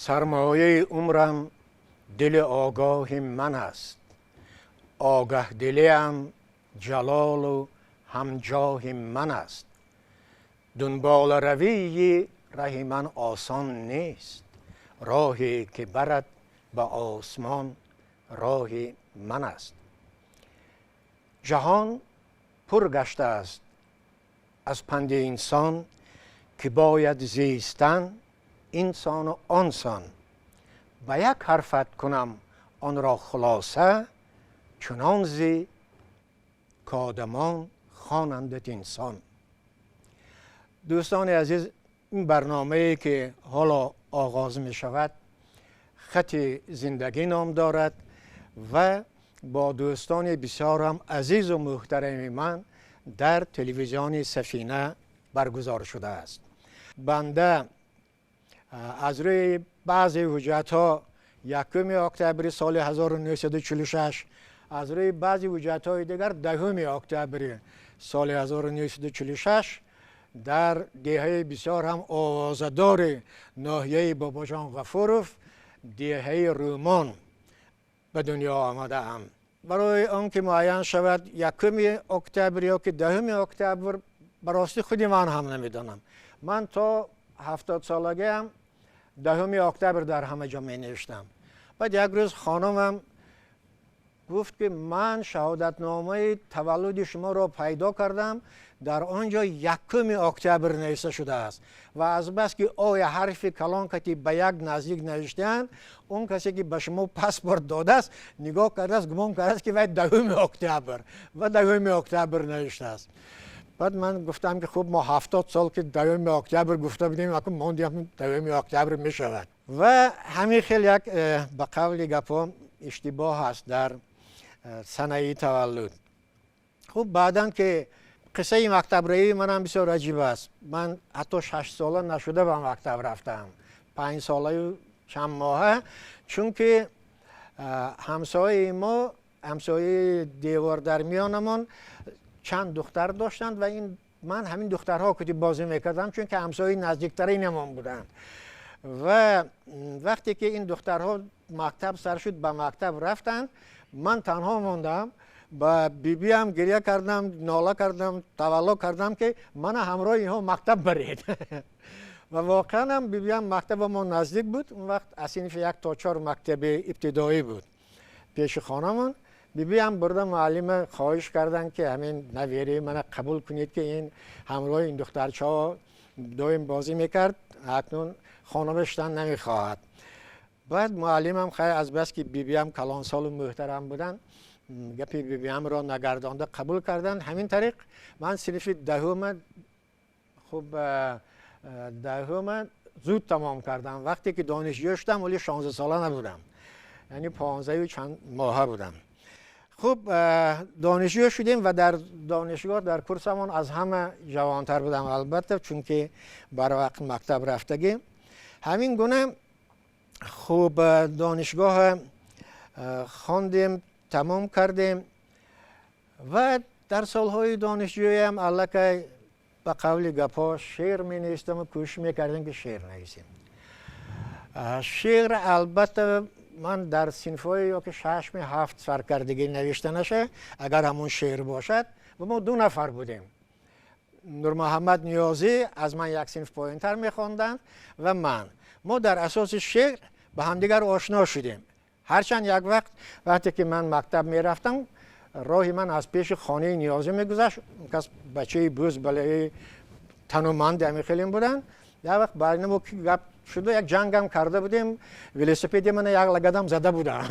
Сармояи умрам дили огоҳи ман аст, огаҳдилиам ҷалолу ҳамҷоҳи ман аст. Дунболаравии раҳи ман осон нест, роҳе ки барад ба осмон роҳи ман аст. Ҷаҳон пур гаштааст аз панди инсон, ки бояд зистан инсону онсон. Ба як ҳарфат кунам онро хулоса, чунон зи кодамон хонандат инсон. Дӯстони азиз, ин барномае ки ҳоло оғоз мешавад хати зиндагӣ ном дорад ва бо дӯстони бисёрам азизу муҳтарами ман дар телевизиони Сафина баргузор шудааст. Банда аз рӯи баъзе ҳуҷҷатҳо 1 октябри соли 1946, аз рӯи баъзе ҳуҷҷатҳои дигар 10 октябри соли 1946 дар деҳаи бисёр ҳам овозадори ноҳияи Бобоҷон Ғафуров, деҳаи Рӯмон ба дунё омадаам. Барои он ки муайян шавад 1 октябр ё ки 10 октябр, ба ростӣ худи ман ҳам намедонам. Ман то 70 солагиам 10 октябр дар ҳама ҷо менавиштам. Баъд як рӯз хонумам гуфт, ки ман шаҳодатномаи таваллуди шуморо пайдо кардам, дар он ҷо 1 октябр навишта шудааст. Ва азбаски оя ҳарфи калон кати ба як наздик навиштаанд, он касе ки ба шумо паспорт додааст, нигоҳ кардааст, гумон кардааст, ки вай 10 октябр ва 10 октябр навиштааст. Баъд ман гуфтам, ки хуб, мо 70 сол ки 10 октябр гуфта будем, акун мондем, 10 октябр мешавад. Ва ҳамин хел як ба қавли гапҳо иштибоҳ аст дар санаи таваллуд. Хуб, баъдан ки қиссаи мактабравии манам бисёр аҷиб аст. Ман ҳатто 6 сола нашуда ба мактаб рафтам, 5 солаю чанд моҳа, чунки ҳамсояи мо, ҳамсояи девор дар миёнамон чанд духтар доштанд ва ин ман ҳамин духтарҳо кути бозӣ мекардам, чунки ҳамсояи наздиктаринамон буданд. Ва вақте ки ин духтарҳо мактаб сар шуд, ба мактаб рафтанд, ман танҳо мондам. Ба бибиам гиря кардам, нола кардам, тавалло кардам, ки мана ҳамроҳи инҳо мактаб баред. Ва воқеан ҳам бибиам мактаба мо наздик буд, он вақт аз синфи 1 то 4 мактаби ибтидоӣ буд пеши хонамон. Бибиам бурда муаллима хоҳиш карданд, ки ҳамин навераи мана қабул кунед, ки ин ҳамроҳи ин духтарчаҳо доим бозӣ мекард, акнун хона шудан намехоҳад. Баъд муаллимам хай азбаски бибиам калонсолу муҳтарам буданд, гапи бибиамро нагардонда қабул карданд. Ҳамин тариқ ман синфи даҳума, хуб, даҳума зуд тамом кардам. Вақте ки донишҷӯ шудам, вале 16 сола набудам, яъне 15 чанд моҳа будам. Хуб, донишҷӯ шудем ва дар донишгоҳ дар курсамон аз ҳама ҷавонтар будам, албатта, чунки барвақт мактаб рафтагӣ. Ҳамин гуна хуб донишгоҳ хондем, тамом кардем ва дар солҳои донишҷӯиам аллакай ба қавли гапҳо шеър менавистам ва кӯшиш мекардем, ки шеър нависем. Шеър албатта ман дар синфҳои ёки шашми ҳафт саркардагӣ навишта наша, агар ҳамон шеър бошад. Ва мо 2 нафар будем. Нурмуҳаммад Ниёзӣ аз ман як синф поёнтар мехонданд ва ман. Мо дар асоси шеър ба ҳамдигар ошно шудем. Ҳарчанд як вақт, вақте ки ман мактаб мерафтам, роҳи ман аз пеши хонаи Ниёзӣ мегузашт. Он кас бачаи бӯз балаи тануманди ҳамин хелем буданд. Як вақт байни мо гап шуда, як ҷангам карда будем, велосипеди мана як лагадам зада будам.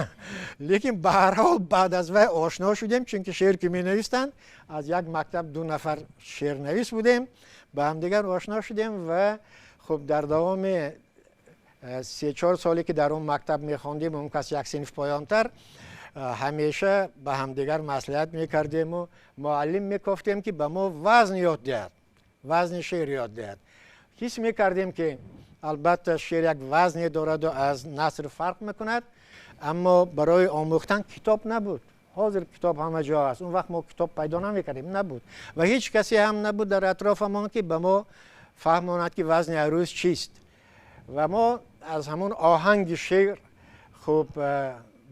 Лекин ба ҳар ҳол баъд аз вай ошно шудем, чунки шеър ки менавистанд, аз як мактаб 2 нафар шеърнавис будем, ба ҳамдигар ошно шудем. Ва хуб, дар давоми 3-4 соле ки дар он мактаб мехондем, он кас як синф поёнтар, ҳамеша ба ҳамдигар маслиҳат мекардему муаллим мекофтем, ки ба мо вазн ёд диҳад, вазни шеър ёд диҳад. Ҳис мекардем, ки албатта шеър як вазне дораду аз наср фарқ мекунад, аммо барои омӯхтан китоб набуд. Ҳозир китоб ҳама ҷо аст, он вақт мо китоб пайдо намекардем, набуд ва ҳеҷ касе ҳам набуд дар атрофамон, ки ба мо фаҳмонад, ки вазни арӯз чист. و ما از همون آهنگ شعر خوب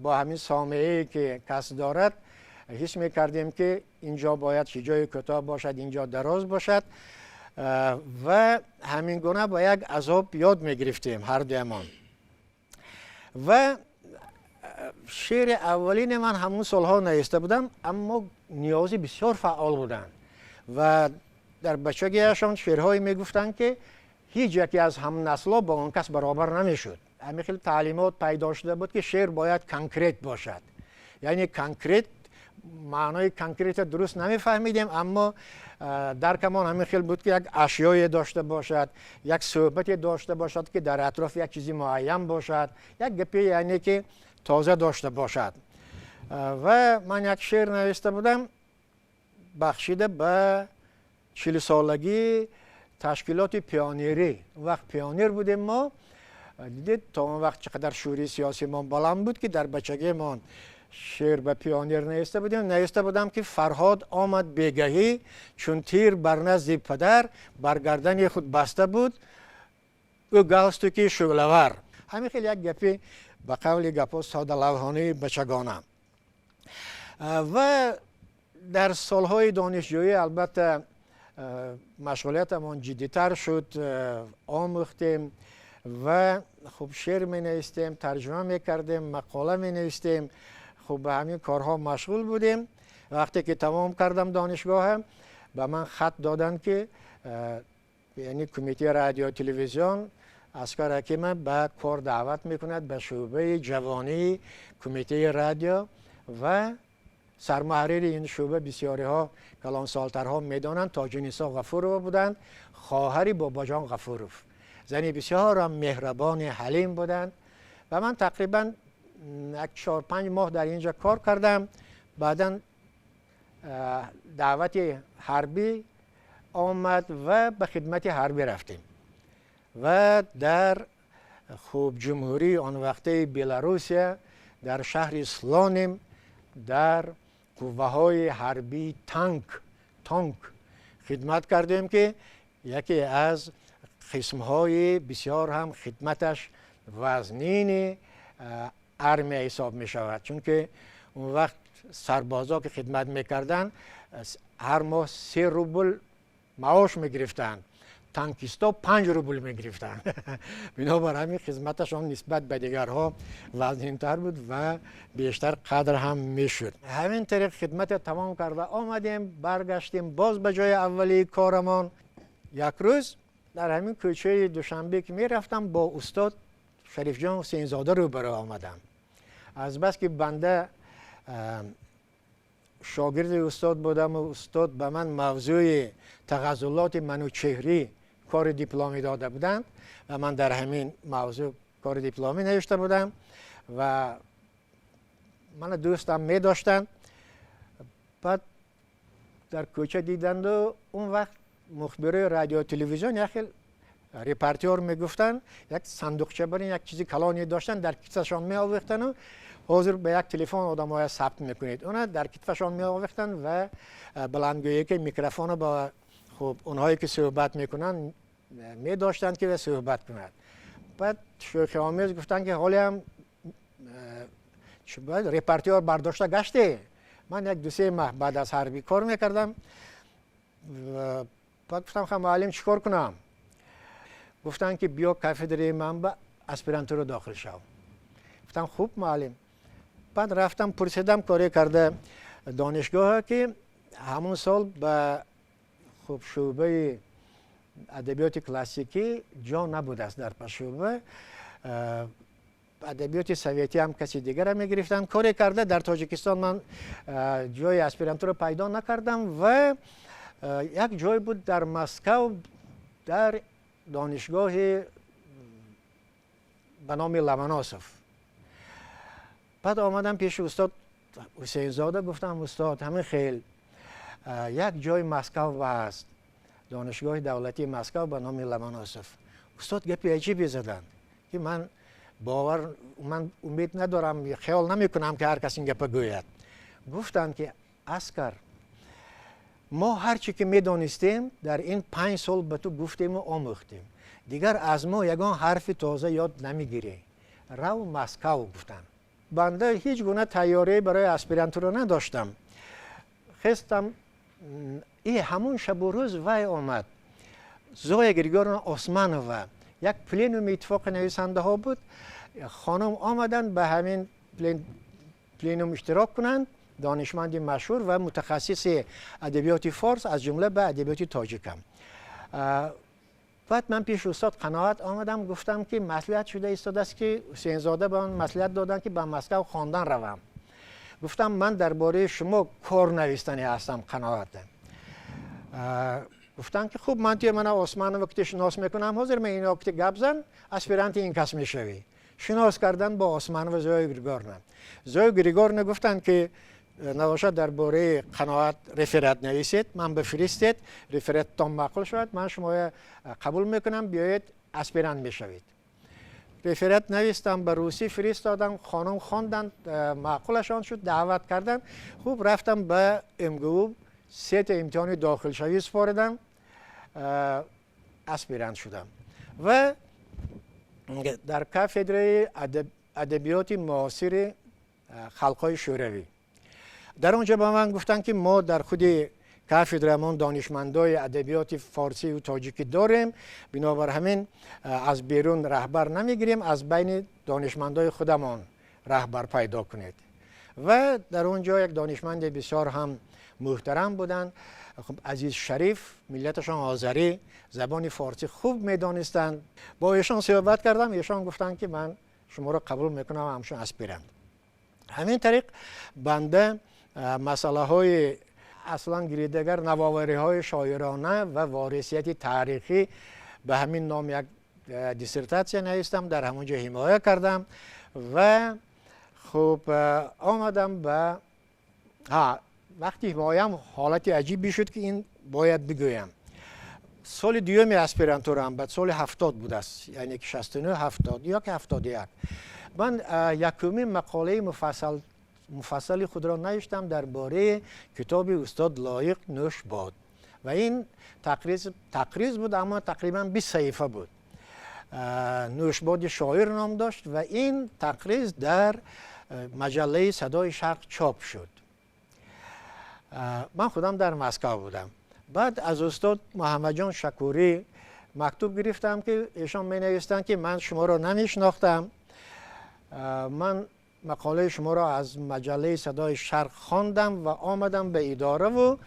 با همین سامعه که کس دارد حس میکردیم که اینجا باید جای کوتاه باشد، اینجا دراز باشد و همین گونه با یک عذاب یاد میگرفتیم هر دویمان. و شعر اولین من همون سالها نوشته بودم، اما نیازی بسیار فعال بودند و در بچگیشان شعرهایی میگفتند که هیچ یکی از هم نسلا با آن کس برابر نمیشد. همین خیلی تعلیمات پیدا شده بود که شعر باید concrete باشد، یعنی concrete، معنای concrete درست نمیفهمیدیم، اما درکمان همین خیلی بود که یک اشیای داشته باشد، یک صحبتی داشته باشد که در اطراف یک چیزی معین باشد، یک گپی یعنی که تازه داشته باشد. و من یک شعر نوشته بودم بخشیده به 40 سالگی تشکیلات پیانیری. اون وقت پیانیر بودیم ما. دیدید تا اون وقت چقدر شعور سیاسی ما بلند بود که در بچگی ما شعر به پیانیر نوشته بودیم. نوشته بودم که فرهاد آمد بیگهی چون تیر بر نزد پدر، بر گردن خود بسته بود او галстуки شعله‌ور. همین خیلی یک گپی به قول گپا ساده لوحانه بچگانه. و در سالهای دانشجویی البته مشغولیتمان جدیتر شد، آموختیم و خب شعر می نوشتیم، ترجمه می کردیم، مقاله می نوشتیم، خب به همین کارها مشغول بودیم. وقتی که تمام کردم دانشگاه، به من خط دادن که یعنی کمیته رادیو تلویزیون اسکر حکیم به کار دعوت میکند به شعبه جوانی کمیته رادیو و سرمحرر این شعبه بسیاری ها کلان سالترها میدانند تاجونیسا غفورова بودند، خواهری باباجان غفوروف، زنی بسیار هم مهربان حلیم بودند و من تقریبا یک 4-5 ماه در اینجا کار کردم. بعدا دعوت حربی آمد و به خدمت حربی رفتیم و در خوب جمهوری آن وقته بیلاروسیا در شهر سلونیم در قوه های حربی تانک خدمت کردیم که یکی از قسم های بسیار هم خدمتش وزنین ارمی حساب می شود، چون که اون وقت سربازا که خدمت میکردن هر ماه 3 روبل معاش میگرفتند، تانکیستا 5 روبل میگرفتند. بنابر همین خدمتشان نسبت به دیگرها وزنینتر بود و بیشتر قدر هم میشد. همین طریق خدمت تمام کرده آمدیم، برگشتیم باز به جای اولی کارمان. یک روز در همین کوچه دوشنبه که میرفتم با استاد شریف جان حسین زاده روبرو آمدم. از بس که بنده شاگرد استاد بودم و استاد به من موضوع تغزلات منوچهری کار دیپلمی داده بودند و من در همین موضوع کار دیپلمی نوشته بودم و من دوستم می داشتند. بعد در کوچه دیدند و اون وقت مخبره رادیو تلویزیون یک خیلی репортёр میگفتن، یک صندوقچه برین یک چیزی کلانی داشتن در کتفشان می آویختن و حاضر به یک تلفن آدم های ثبت میکنید، اونا در کتفشان می آویختن و بلندگویی که میکروفون با خب اونهایی که صحبت میکنن می داشتند که صحبت کنند. بعد شوخی آمیز گفتن که حالی هم репортёр برداشته گشته. من یک 2-3 ماه بعد از حربی کار میکردم. بعد گفتم خب معلم چیکار کنم؟ گفتن که بیا کافدره من به اسپیرانتور داخل شو. گفتم خوب معلم. بعد رفتم پرسیدم کاری کرده دانشگاه که همون سال به خوب شعبه ادبیات کلاسیکی جا نبود است در شعبه ادبیات سویتی هم کسی دیگر را میگرفتن. کاری کرده در تاجیکستان من جای اسپیرانتور پیدا نکردم و یک جای بود در مسکو در دانشگاه به نام لمناسوف. بعد آمدم پیش استاد حسین زاده، گفتم استاد همین خیلی یک جای مسکو هست، دانشگاه دولتی مسکو به نام لمناسوف. استاد گپی عجیبی زدند که من باور من امید ندارم، خیال نمی کنم که هر کس این گپ گوید. گفتند که اسکر Мо ҳар чӣ ки медонистем, дар ин 5 сол ба ту гуфтему омӯхтем, дигар аз мо ягон ҳарфи тоза ёд намегирӣ, рав Москав, гуфтанд. Банда ҳеҷ гуна тайёрӣ барои аспирантура надоштам. Хестам и ҳамун шабу рӯз вай омад, Зоя Григорьевна Османова. Як пленуми Иттифоқи нависандаҳо буд, хонум омаданд ба ҳамин пленум иштирок кунанд. Донишманди машҳур ва мутахассиси адабиёти форс, аз ҷумла ба адабиёти тоҷикам. Баъд ман пеши устод Қаноат омадам, гуфтам, ки маслиҳат шуда истодааст, ки Ҳусейнзода ба ман маслиҳат доданд, ки ба Москав хондан равам. Гуфтам, ман дар бораи шумо кор навистанӣ ҳастам. Қаноат гуфтанд, ки хуб, ман туя мана Османова кути шинос мекунам, ҳозир ман ино кути гап зан, аспиранти ин кас мешавӣ. Шинос кардан бо Османова Зоя Григорьевна. Зоя Григорьевна гуфтанд, ки набошад, дар бораи Қаноат реферат нависед, ман бифиристед, рефераттон маъқул шавад, ман шумоя қабул мекунам, биёед, аспирант мешавед. Реферат навистам, ба русӣ фиристодам, хонум хонданд, маъқулашон шуд, даъват карданд. Хуб, рафтам ба МГУ, сета имтиҳони дохилшавӣ супоридам, аспирант шудам ва дар кафедраи адабиёти муосири халқҳои шӯравӣ. Дар он ҷо ба ман гуфтанд, ки мо дар худи кафедрамон донишмандои адабиёти форсию тоҷикӣ дорем, бинобар ҳамин аз берун раҳбар намегирем, аз байни донишмандои худамон раҳбар пайдо кунед. Ва дар он ҷо як донишманди бисёр ҳам муҳтарам буданд, Азиз Шариф, миллаташон озарӣ, забони форсӣ хуб медонистанд. Бо эшон суҳбат кардам, эшон гуфтанд, ки ман шуморо қабул мекунам ҳамчун аспирант. Ҳамин тариқ банда масъалаҳои аслан гиридагар навовариҳои шоирона ва ворисияти таърихӣ ба ҳамин ном як диссертатсия навистам, дар ҳамон ҷо ҳимоя кардам ва хуб, омадам ба вақти ҳимоям ҳолати аҷибе шуд, ки ин бояд бигӯям. Соли дуюми аспирантураам, баъд соли 70 будааст, яъне ки 69, 70 ё ки 71, ман якумин мақолаи муфассали худро навиштам дар бораи китоби устод Лоиқ «Нӯш бод». Ва ин тақриз буд, аммо тақрибан 20 саҳифа буд. «Нӯшбоди шоир» ном дошт ва ин тақриз дар маҷаллаи «Садои Шарқ» чоп шуд. Ман худам дар Москав будам. Баъд аз устод Муҳаммадҷон Шакурӣ мактуб гирифтам, ки эшон менавистанд, ки ман шуморо намешинохтам, ман мақолаи шуморо аз маҷаллаи «Садои Шарқ» хондам ва омадам ба идораву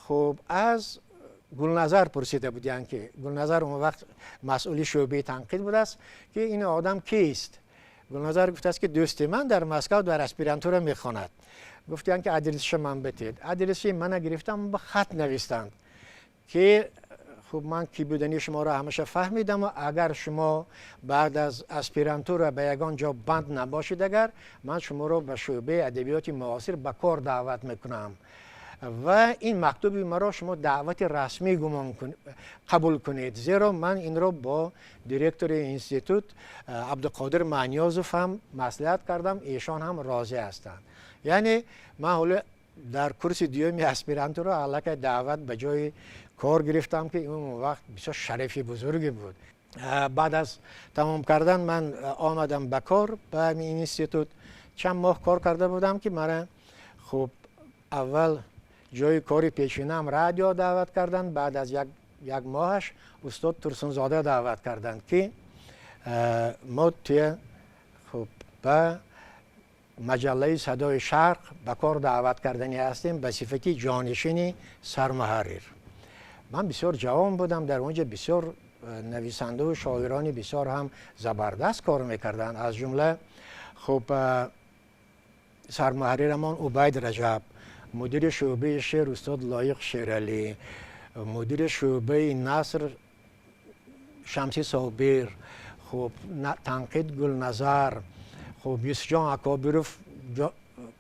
хуб, аз Гулназар пурсида будиянд, ки Гулназар он вақт масъули шӯъбаи танқид будааст, ки ин одам кист. Гулназар гуфтааст, ки дӯсти ман дар Москав дар аспирантура мехонад. Гуфтиянд, ки адресша ман битед. Адреси мана гирифтам, ба хат навистанд, ки хуб, ман ки будани шуморо ҳамаша фаҳмидам, агар шумо баъд аз аспирантура ба ягон ҷо банд набошед, агар ман шуморо ба шӯъбаи адабиёти муосир ба кор даъват мекунам ва ин мактуби маро шумо даъвати расмӣ гумон қабул кунед, зеро ман инро бо директори институт Абдуқодир Маъниёзов ҳам маслиҳат кардам, эшон ҳам розӣ ҳастанд. Яъне ман ҳоло дар курси дуюми аспирантура аллакай даъват ба ҷои кор гирифтам, ки он вақт бисёр шарафи бузурге буд. Баъд аз тамом кардан ман омадам ба кор ба ҳамин институт. Чанд моҳ кор карда будам, ки мара хуб, аввал ҷои кори пешинаам, радио, даъват карданд, баъд аз як моҳаш устод Турсунзода даъват карданд, ки мо туя хуб, ба маҷаллаи «Садои Шарқ» ба кор даъват карданӣ ҳастем ба сифати ҷонишини сармуҳаррир. Ман бисёр ҷавон будам, дар он ҷо бисёр нависандаву шоирони бисёр ҳам забардаст кор мекарданд, аз ҷумла хуб, сармуҳаррирамон Убайд Раҷаб, мудири шӯъбаи шеър устод Лоиқ Шералӣ, мудири шӯъбаи наср Шамси Собир, хуб, танқид Гулназар, хуб, Юсуфҷон Акобиров,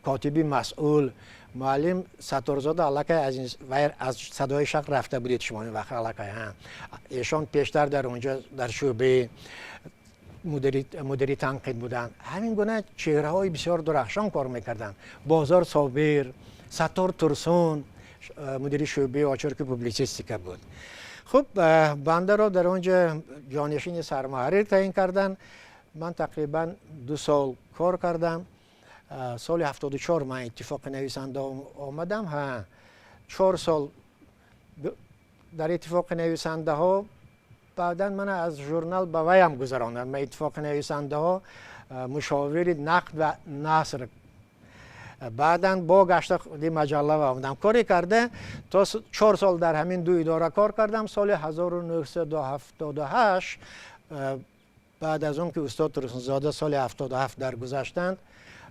котиби масъул, муаллим Сатторзода. Аллакай аз «Садои Шарқ» рафта будед шумо ин вақт аллакай, эшон пештар дар онҷо дар шӯъбаи мудири танқид буданд. Ҳамин гуна чеҳраҳои бисёр дурахшон кор мекарданд: Бозор Собир, Саттор Турсун, Мудири шӯъбаи очерку публитсистика буд. Хуб, бандаро дар он ҷо ҷонишини сармуҳаррир таъин карданд. Ман тақрибан 2 сол кор кардам. Соли 74 ман Иттифоқи нависанда омадам. Ҳа, 4 сол дар Иттифоқи нависандаҳо. Баъдан мана аз журнал ба ваям гузаронданд, ба Иттифоқи нависандаҳо, мушовири нақд ва наср. Баъдан бо гашта худи маҷалла омадам, коре карда то 4 сол дар ҳамин ду идора кор кардам. Соли 1978, баъд аз он ки устод Турсунзода соли 77 даргузаштанд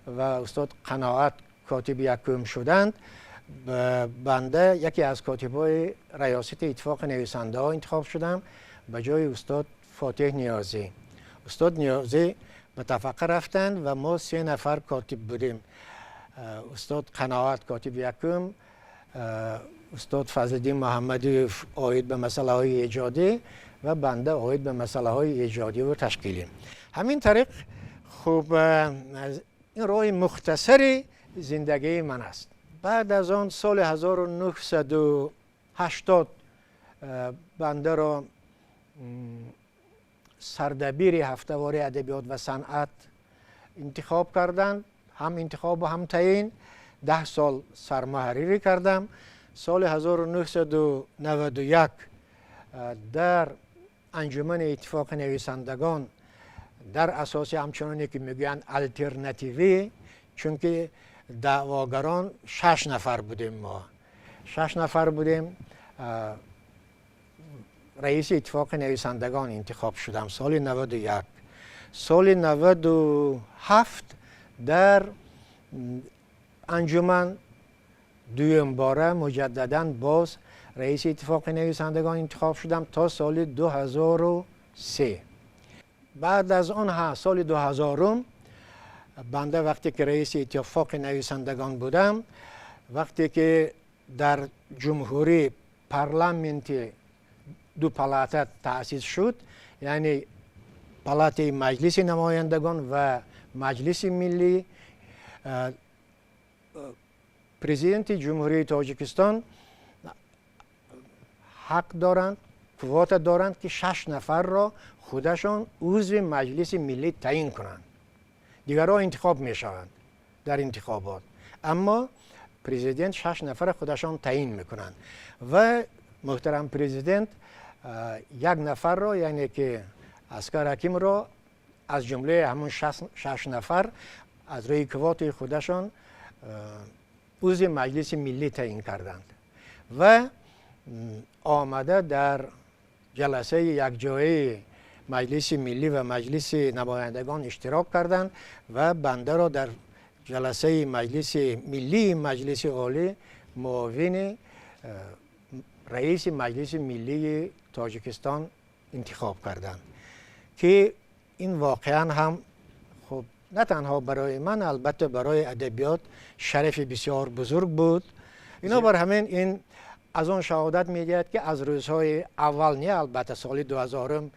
ва устод Қаноат котиби якум шуданд, банда яке аз котибҳои раёсати Иттифоқи нависандаҳо интихоб шудам ба ҷои устод Фотеҳ Ниёзӣ. Устод Ниёзӣ ба нафақа рафтанд ва мо се нафар котиб будем: устод Қаноат котиби якум, устод Фазлиддин Муҳаммадиев оид ба масъалаҳои эҷодӣ ва банда оид ба масъалаҳои эҷодиву ташкилӣ. Ҳамин тариқ, хуб, ин роҳи мухтасари зиндагии ман аст. Баъд аз он соли 1980 бандаро сардабири ҳафтавори «Адабиёт ва санъат» интихоб карданд, ҳам интихобу ҳам таъин. 10 сол сармуҳаррирӣ кардам. Соли 1991 дар анҷумани Иттифоқи нависандагон дар асоси ҳамчуноне ки мегӯянд алтернативӣ, чунки даъвогарон шаш нафар будем, мо шаш нафар будем, раиси Иттифоқи нависандагон интихоб шудам соли 91. Соли 97 дар анҷуман дуюмбора муҷаддадан боз раиси Иттифоқи нависандагон интихоб шудам то соли 2003. Баъд аз он ҳа, соли 2000-ум банда вақте ки раиси Иттифоқи нависандагон будам, вақте ки дар ҷумҳурӣ парламенти ду палата таъсис шуд, яъне палатаи Маҷлиси намояндагон ва Маҷлиси миллӣ, Президенти Ҷумҳурии Тоҷикистон ҳақ доранд, квота доранд, ки шаш нафарро худашон узви Маҷлиси миллӣ таъин кунанд. Дигарҳо интихоб мешаванд дар интихобот, аммо президент шаш нафара худашон таъин мекунанд ва муҳтарам президент як нафарро, яъне ки Аскар Ҳакимро, аз ҷумлаи ҳамун шаш нафар аз рӯи квотаи худашон узви Маҷлиси миллӣ таъин карданд ва омада дар ҷаласаи якҷояи Маҷлиси миллӣ ва Маҷлиси намояндагон иштирок карданд ва бандаро дар ҷаласаи Маҷлиси миллии Маҷлиси олӣ муовини раиси Маҷлиси миллии Тоҷикистон интихоб карданд, ки ин воқеан ҳам хуб на танҳо барои ман, албатта барои адабиёт шарафи бисёр бузург буд. Бинобар ҳамин ин аз он шаҳодат медиҳад, ки аз рӯзҳои аввал не, албатта соли 2000-ум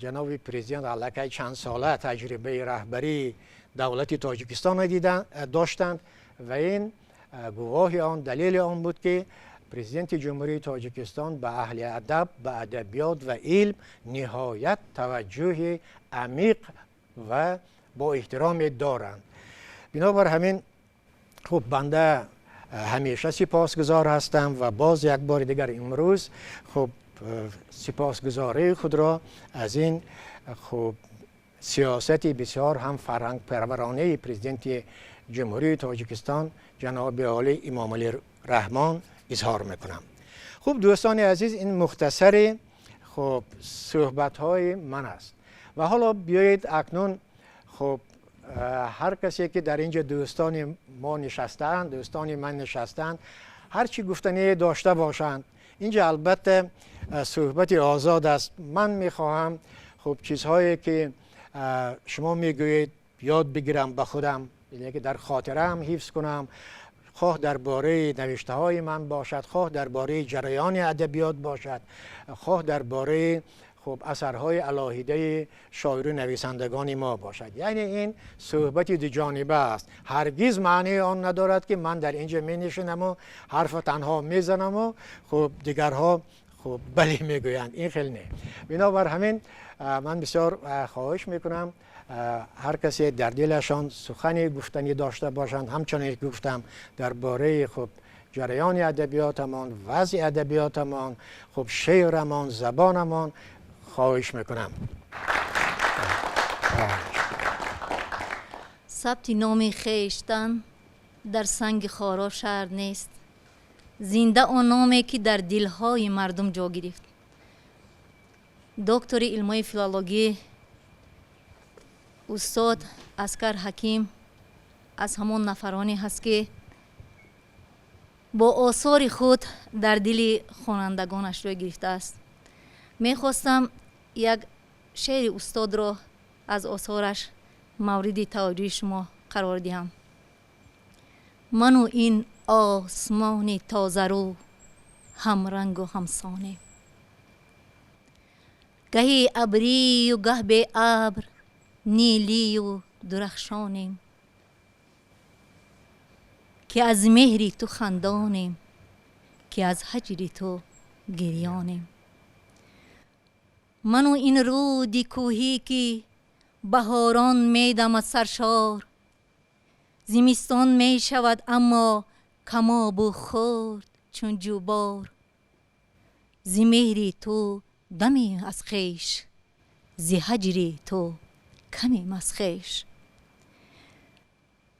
ҷаноби президент аллакай чанд сола таҷрибаи раҳбарии давлати Тоҷикистонро доштанд ва ин гувоҳи он, далели он буд, ки Президенти Ҷумҳурии Тоҷикистон ба аҳли адаб, ба адабиёт ва илм ниҳоят таваҷҷӯҳи амиқ ва бо эҳтироме доранд. Бинобар ҳамин, хуб, банда ҳамеша сипосгузор ҳастам ва боз як бори дигар имрӯз, хуб, сипосгузории худро аз ин, хуб, сиёсати бисёр ҳам фарҳангпарваронаи Президенти Ҷумҳурии Тоҷикистон ҷаноби олӣ Имомалӣ Раҳмон изҳор мекунам. Хуб, дӯстони азиз, ин мухтасари, хуб, суҳбатҳои ман аст ва ҳоло биёед акнун, хуб, ҳар касе ки дар инҷо дӯстони мо нишастаанд, дӯстони ман нишастаанд, ҳар чӣ гуфтание дошта бошанд, инҷо албатта суҳбати озод аст. Ман мехоҳам, хуб, чизҳое ки шумо мегӯед, ёд бигирам ба худам, яъне ки дар хотираам ҳифз кунам, хоҳ дар бораи навиштаҳои ман бошад, хоҳ дар бораи ҷараёни адабиёт бошад, хоҳ дар бораи, хуб. خب اثرهای علاهیده شاعر و نویسندگان ما باشد. یعنی این صحبت دو جانبه است، هرگز معنی آن ندارد که من در اینجا می نشینم و حرف تنها میزنم و خب دیگرها خب بله میگویند، این خیلی نه. بنابر همین من بسیار خواهش میکنم هر کسی در دلشان سخنی گفتنی داشته باشند، همچنین گفتم درباره خب جریان ادبیاتمان، وضع ادبیاتمان، خب شعرمان، زبانمان، خواهش میکنم. ثبت نام خویشتن در سنگ خارا شهر نیست، زنده آن نامی که در دلهای مردم جا گرفت. دکتر علمای فیلولوژی استاد عسکر حکیم از همان نفرانی هست که با آثار خود در دل خوانندگانش جای گرفته است. میخواستم یک شعر استاد را از آثارش مورد توجه شما قرار دهم. من و این آسمان تازه رو هم رنگ و همسانه، گهی ابری و گه به ابر نیلی و درخشانیم، که از مهری تو خندانیم، که از هجر تو گریانیم. من و این رودی کوهی که بهاران میدمد سرشار، زمستان می شود اما کماب و خورد چون جوبار. ز مهری تو دمی از خویش، ز هجر تو کمیم از خویش.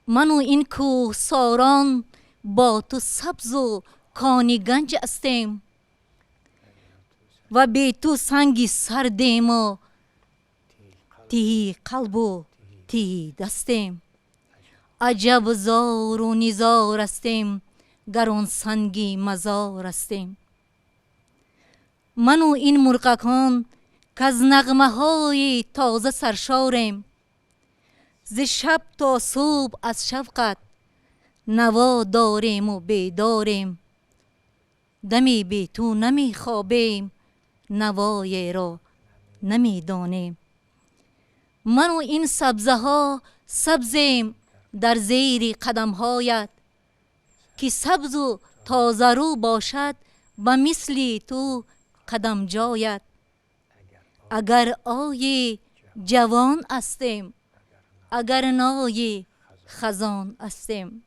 من و این کوهساران با تو سبز و کانی گنج هستیم، و بی تو سنگ سردیم و تهی قلب و تهی دستیم. عجب زار و نزار هستیم، گر آن سنگی مزار هستیم. من و این مرغکان که از نغمه های تازه سرشاریم، ز شب تا صبح از شفقت نوا داریم و بیداریم. دمی بی تو نمی خوابیم، نوای را نمی دانیم. من و این سبزه ها سبزیم در زیر قدم هایت، که سبز و تازه رو باشد به مثل تو قدم جایت. اگر آیی جوان هستیم، اگر نایی خزان هستیم.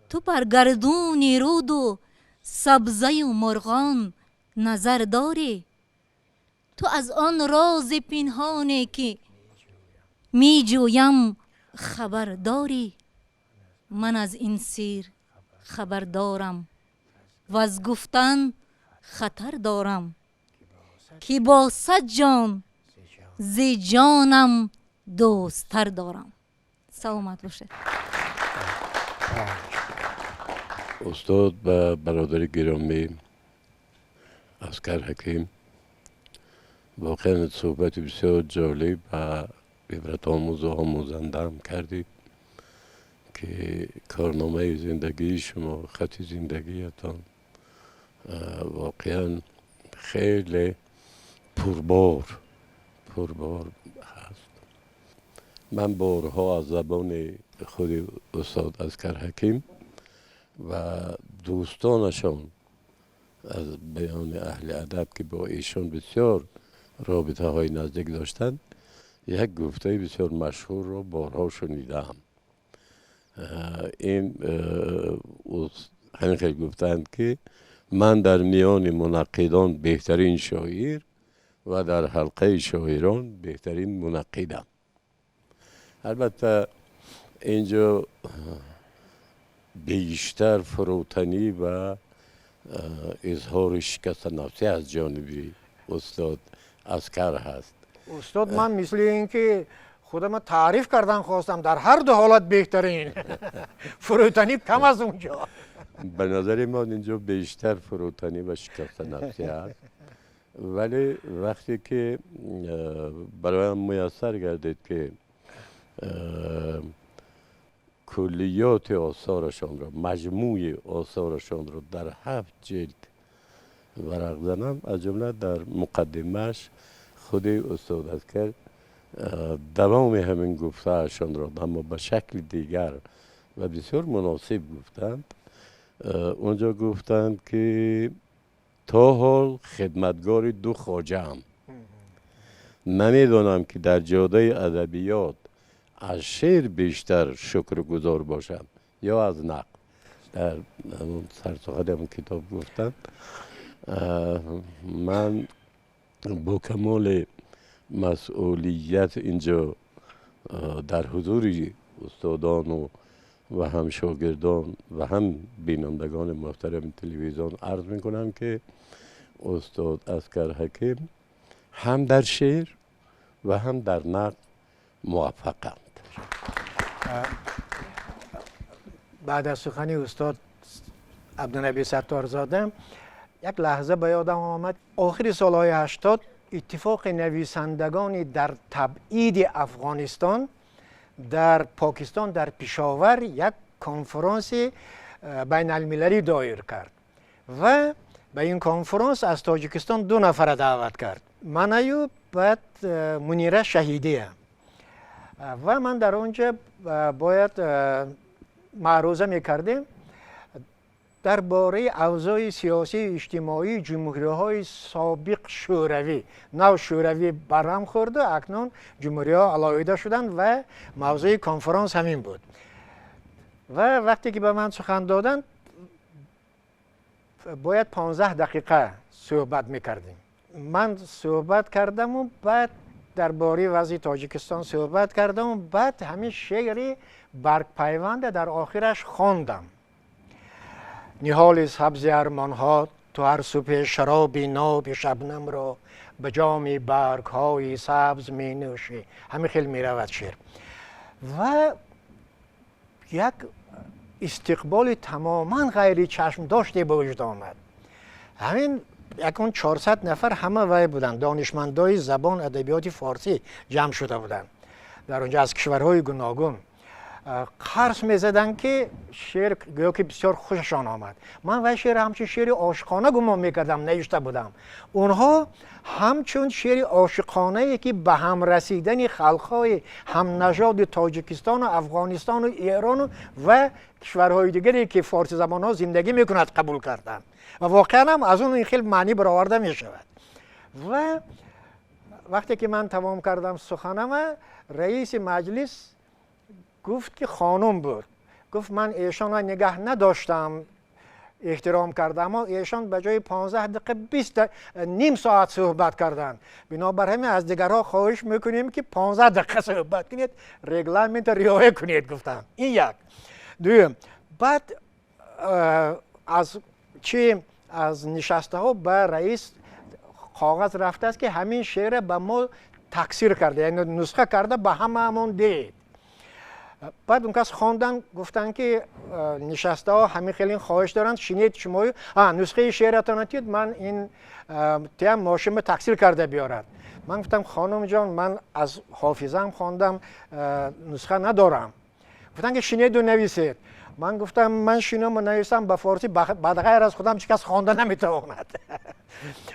تو بر گردون رود و سبزه و مرغان نظر داری، تو از آن راز پنهانی که می جویم خبر داری. من از این سیر خبر دارم و از گفتن خطر دارم، که با صد جان ز جانم دوستتر دارم. سلامت باشید. استاد و برادر گرامی عسکر حکیم، واقعا صحبت بسیار جالب و عبرت آموز و آموزنده هم کردید که کارنامه زندگی شما، خط زندگیتان واقعا خیلی پربار هست. من بارها از زبان خود استاد عسکر حکیم و دوستانشان از بیان اهل ادب که با ایشان بسیار رابطه های نزدیک داشتند، یک گفته بسیار مشهور را بارها شنیدم. این همین خیلی گفتند که من در میان منقدان بهترین شاعر و در حلقه شاعران بهترین منقدم. البته اینجا بیشتر فروتنی و اظهار شکست نفسی از جانب استاد عسکر هست. استاد من مثل اینکه خودم تعریف کردن خواستم، در هر دو حالت بهترین. فروتنی کم از اونجا. به نظر من اینجا بیشتر فروتنی و شکست نفسی هست، ولی وقتی که برایم میسر گردید که کلیات آثارشان را، مجموع آثارشان را در 7 جلد варақ занам, аз ҷумла дар муқаддимааш худи устод Аскар давоми ҳамин гуфтаашонро, аммо ба шакли дигар ва бисёр муносиб гуфтанд. Онҷо гуфтанд, ки то ҳол хидматгори ду хоҷаам, намедонам, ки дар ҷодаи адабиёт аз шеър бештар шукргузор бошам ё аз нақд. Дар сарсухани ҳамон китоб гуфтанд. Ман бо камоли масъулият инҷо дар ҳузури устодону ва ҳам шогирдон ва ҳам бинандагони муҳтарами телевизион арз мекунам, ки устод Аскар Ҳаким ҳам дар шеър ва ҳам дар нақд муваффақанд. Баъд аз сухани устод Абдунаби Сатторзода як лаҳза ба ёдам омад. Охири солҳои 80 иттифоқи нависандагони дар табъиди Афғонистон дар Покистон, дар Пешовар, як конфронси байналмилалӣ доир кард ва ба ин конфронс аз Тоҷикистон ду нафара даъват кард, манаю баъд Мунира Шаҳидия. Ва ман дар он ҷо бояд маъруза мекардем дар бораи авзои сиёсию иҷтимоии ҷумҳуриҳои собиқ Шӯравӣ. Нав Шӯравӣ барҳам хӯрду акнун ҷумҳуриҳо алоҳида шуданд ва мавзӯи конфронс ҳамин буд. Ва вақте ки ба ман сухан доданд, бояд 15 дақиқа суҳбат мекардем. Ман суҳбат кардаму баъд дар бораи вазъи Тоҷикистон суҳбат кардаму баъд ҳамин шеъри Баргпайванда дар охираш хондам. Ниҳоли сабзи армонҳо, ту ҳар субҳ шароби ноби шабнамро ба ҷоми баргҳои сабз менӯшӣ. Ҳамин хел меравад шеър. Ва як истиқболи тамоман ғайричашмдоште ба вуҷуд омад. Ҳамин якун 400 нафар ҳама вай буданд, донишмандои забон адабиёти форсӣ ҷамъ шуда буданд дар онҷо аз кишварҳои гуногун. Қарс мезаданд, ки шеър гӯё ки бисёр хушашон омад. Ман вай шеър ҳамчун шеъри ошиқона гумон мекардам, навишта будам. Онҳо ҳамчун шеъри ошиқонае, ки ба ҳам расидани халқҳои ҳамнажоди Тоҷикистону Афғонистону Эрону ва кишварҳои дигаре, ки форсизабонҳо зиндагӣ мекунад, қабул карданд. Ва воқеан ҳам аз он ин хел маънӣ бароварда мешавад. Ва вақте ки ман тамом кардам суханама, раиси маҷлис гуфт, ки хонум буд, гуфт: «Ман эшонро нигаҳ надоштам, эҳтиром кардам, аммо эшон ба ҷои 15 дақиқа ним соат суҳбат карданд. Бинобар ҳамин аз дигарҳо хоҳиш мекунем, ки 15 дақиқа суҳбат кунед, регламентро риоя кунед», гуфтанд. Ин як. Дуюм, баъд аз чи аз нишастаҳо ба раис коғаз рафтааст, ки ҳамин шеъра ба мо таксир карда, яъне нусха карда ба ҳамаамон диҳед. Баъд он кас хондан, гуфтанд, ки нишастаҳо ҳамин хеле хоҳиш доранд, шинед шумо, нусхаи шеъратонро тиёд, ман ин тиям мошинма таксир карда биёрад. Ман гуфтам: «Хонумҷон, ман аз ҳофизам хондам, нусха надорам». Гуфтанд, ки шинеду нависед. Ман гуфтам: «Ман шиному нависам, ба форсӣ баъд ғайр аз худам ҳеҷ кас хонда наметавонад».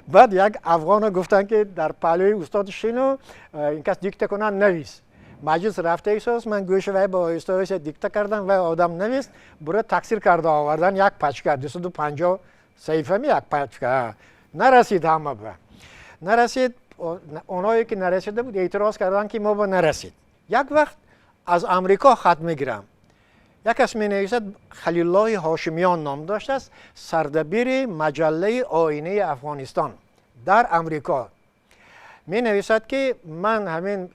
Баъд як афғоно гуфтанд, ки дар паҳлӯи устод шину, ин кас дикта кунад, навис. Маҷлис рафта истодааст, ман гӯши вай ба оҳиста оҳиста дикта кардам, вай одам навист, бура таксир карда овардан. Як пачка, 250 саҳифами як пачка нарасид, ҳама ба нарасид. Онҳое ки нарасида буд, эътироз карданд, ки мо ба нарасид. Як вақт аз Амрико хат мегирам. Як кас менависад, Халиллоҳи Ҳошимиён ном доштааст, сардабири маҷаллаи Оинаи Афғонистон дар Амрико. Менависад, ки ман ҳамин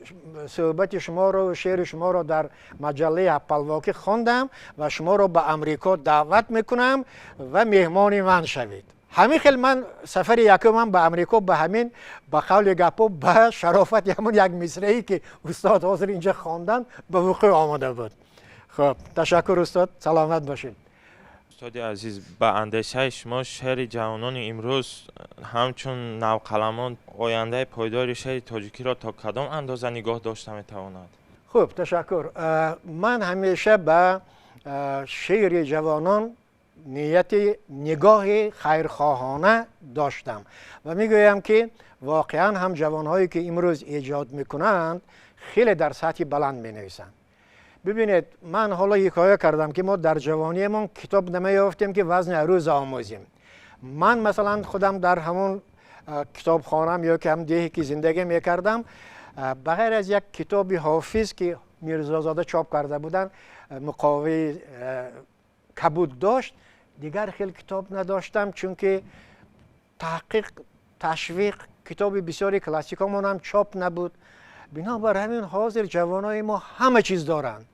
суҳбати шуморо, шеъри шуморо дар маҷаллаи Ҳаппалвокӣ хондам ва шуморо ба Амрико даъват мекунам ва меҳмони ман шавед. Ҳамин хел ман сафари якумам ба Амрико ба ҳамин, ба қавли гапҳо, ба шарофати ҳамон як мисрае, ки устод ҳозир инҷа хонданд, ба вуқӯъ омада буд. Хуб, ташаккур, устод, саломат бошед. Устоди азиз, ба андешаи шумо, шеъри ҷавонони имрӯз ҳамчун навқаламон ояндаи пойдори шеъри тоҷикиро то кадом андоза нигоҳ дошта метавонад? Хуб, ташаккур. Ман ҳамеша ба шеъри ҷавонон نیت نگاه خیرخواهانه داشتم و میگویم که واقعا هم جوانهایی که امروز ایجاد میکنند خیلی در سطح بلند مینویسند. ببینید، من حالا حکایه کردم که ما در جوانیمون کتاب نمیافتیم که وزن عروض آموزیم. من مثلا خودم در همون کتابخانم یا که هم دیهی که زندگی میکردم، بغیر از یک کتاب حافظ که میرزازاده چاپ کرده بودن، مقاوی کبود داشت، دیگر خیلی کتاب نداشتم، چون که تحقیق تشویق کتاب بسیاری کلاسیکامون هم چاپ نبود. بنابر همین حاضر جوانای ما همه چیز دارند،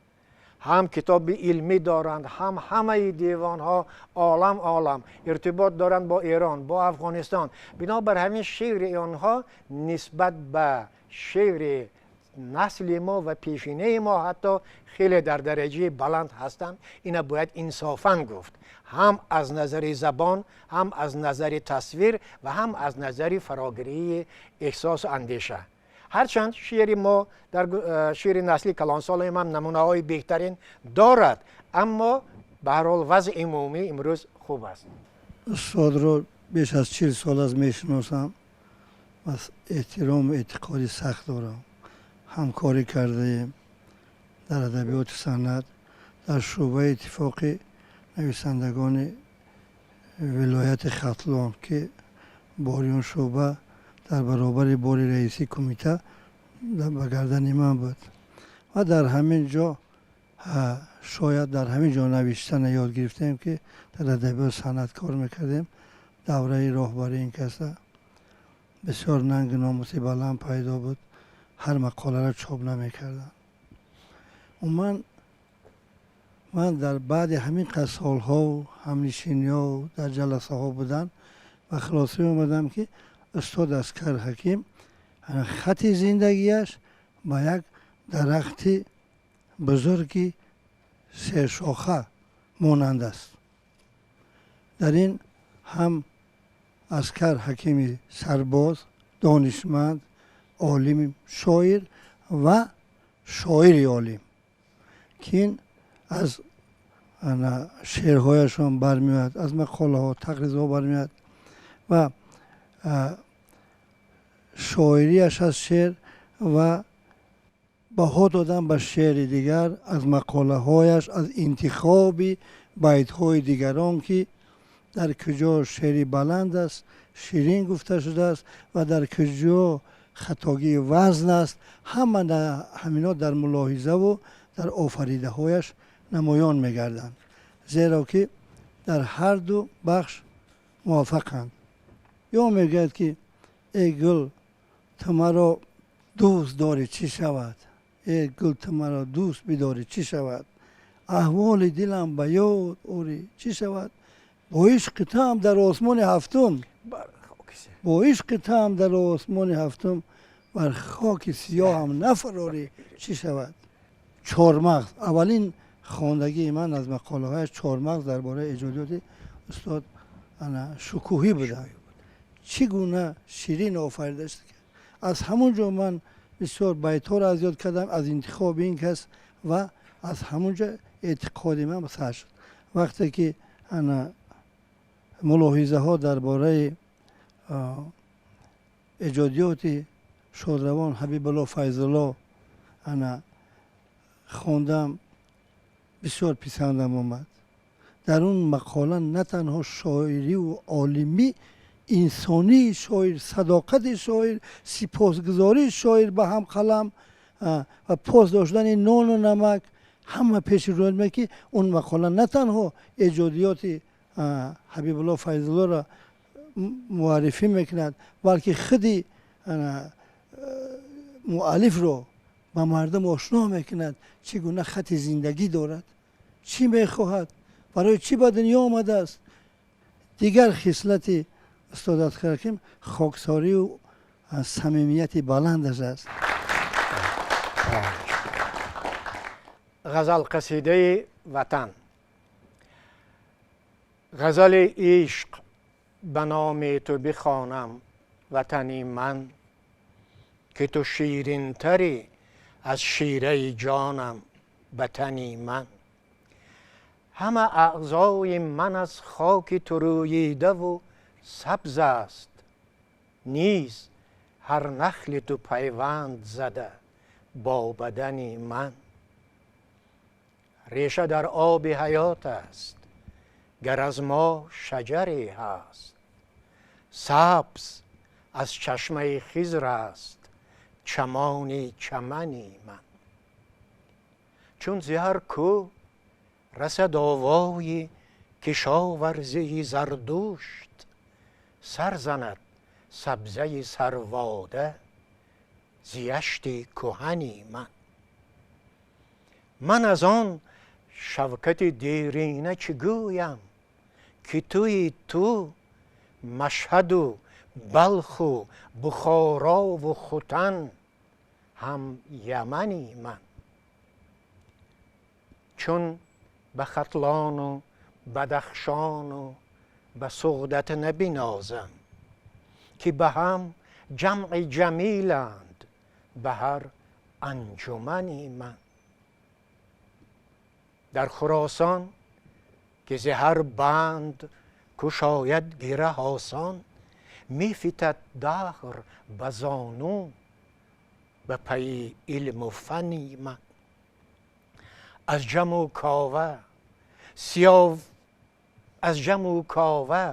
هم کتاب علمی دارند، هم همه دیوان ها عالم عالم ارتباط دارند با ایران، با افغانستان. بنابر همین شعر آنها نسبت به شعر نسل ما و پیشینه ما حتی خیلی در درجه بلند هستند. اینا باید انصافا گفت، هم از نظر زبان، هم از نظر تصویر و هم از نظر فراگیری احساس و اندیشه. هرچند شعر ما در شعر نسلی کلانسال هم نمونه های بهترین دارد، اما به هر حال وضع عمومی امروز خوب است. استاد رو بیش از 40 سال از میشناسم و احترام و اعتقادی سخت دارم. همکاری کرده ایم در ادبیات سنت، در شعبه اتفاق نویسندگان ولایت ختلان که باریون شعبه در برابر باری رئیسی کمیته به گردن من بود و در همین جا شاید در همین جا نوشتن یاد گرفتیم که در ادبیات سنت کار میکردیم. دوره راهبری این کسا بسیار ننگ ناموسی بلند پیدا بود، هر مقاله را چاپ نمیکردن. و من در بعد همین قد سالها و همنشینی ها و در جلسه ها بودن و خلاصه اومدم که استاد عسکر حکیم خط زندگیش با یک درخت بزرگی سه شاخه مانند است. در این هم عسکر حکیم سرباز، دانشمند، عالم، شاعر و شاعر عالم که این از شعرهایشان برمیاد، از مقاله ها، تقریظ ها برمیاد و شاعریش از شعر و بها دادن به شعر دیگر، از مقاله هایش، از انتخاب بیت های دیگران که در کجا شعری بلند است، شیرین گفته شده است و در کجا خطاگی وزن است، همه همینا در ملاحظه و در آفریده هایش نمایان میگردند، زیرا که در هر دو بخش موفقند. یا میگوید که ای گل تو مرا دوست داری چی شود، ای گل تو مرا دوست بداری چی شود، احوال دلم به یاد آری چی شود، با عشق تو هم در آسمان هفتم، با عشق تو هم در آسمان هفتم، بر خاک سیاه هم نفراری چی شود. چهارمغز، اولین خواندگی من از مقاله های چهارمغز درباره ایجادیات استاد شکوهی بودن، چگونه شیرین آفریده است. از همونجا من بسیار بیت‌ها را از یاد کردم از انتخاب این کس و از همونجا اعتقاد من سر شد. وقتی که ملاحظه ها درباره ایجادیات شادروان حبیب الله فیض الله خواندم، بسیار پسندم آمد. در اون مقاله نه تنها شاعری و عالمی، انسانی شاعر، صداقت شاعر، سپاسگزاری شاعر به هم قلم و پاس داشتن نان و نمک همه پیش روی می که اون مقاله نه تنها ایجادیات حبیب الله فیض الله را معرفی میکند، بلکه خودی مؤلف را به مردم آشنا میکند چگونه خط زندگی دارد، چی میخواهد، برای چی به دنیا آمده است. دیگر خصلت استاد عسکر حکیم خاکساری و صمیمیت بلندش است. غزل قصیده وطن. غزل عشق به نام تو بخوانم وطنی من، که تو شیرین تری از شیره جانم وطنی من. Ҳама аъзои ман аз хоки ту рӯидаву сабз аст, низ ҳар нахли ту пайванд зада бо бадани ман. Реша дар оби ҳаёт аст, гар аз мо шаҷаре ҳаст, сабз аз чашмаи Хизр аст чамони чамани ман. Чун зи ҳар кӯ расад овои кишоварзии Зардушт, сар занад сабзаи сарвода зи яшти кӯҳани ман. Ман аз он шавкати дерина чӣ гӯям, ки туи ту Машҳаду Балху Бухорову Хутан ҳам Ямани ман. Чун ба Хатлону Бадахшону ба Суғдат набинозам, ки ба ҳам ҷамъи ҷамиланд ба ҳар анҷумани ман. Дар Хуросон ки зи ҳар банд кушояд гираҳ осон, мефитад даҳр ба зону ба пайи илму фани ман. Аз ҷаму кова сиёв, аз ҷаму кова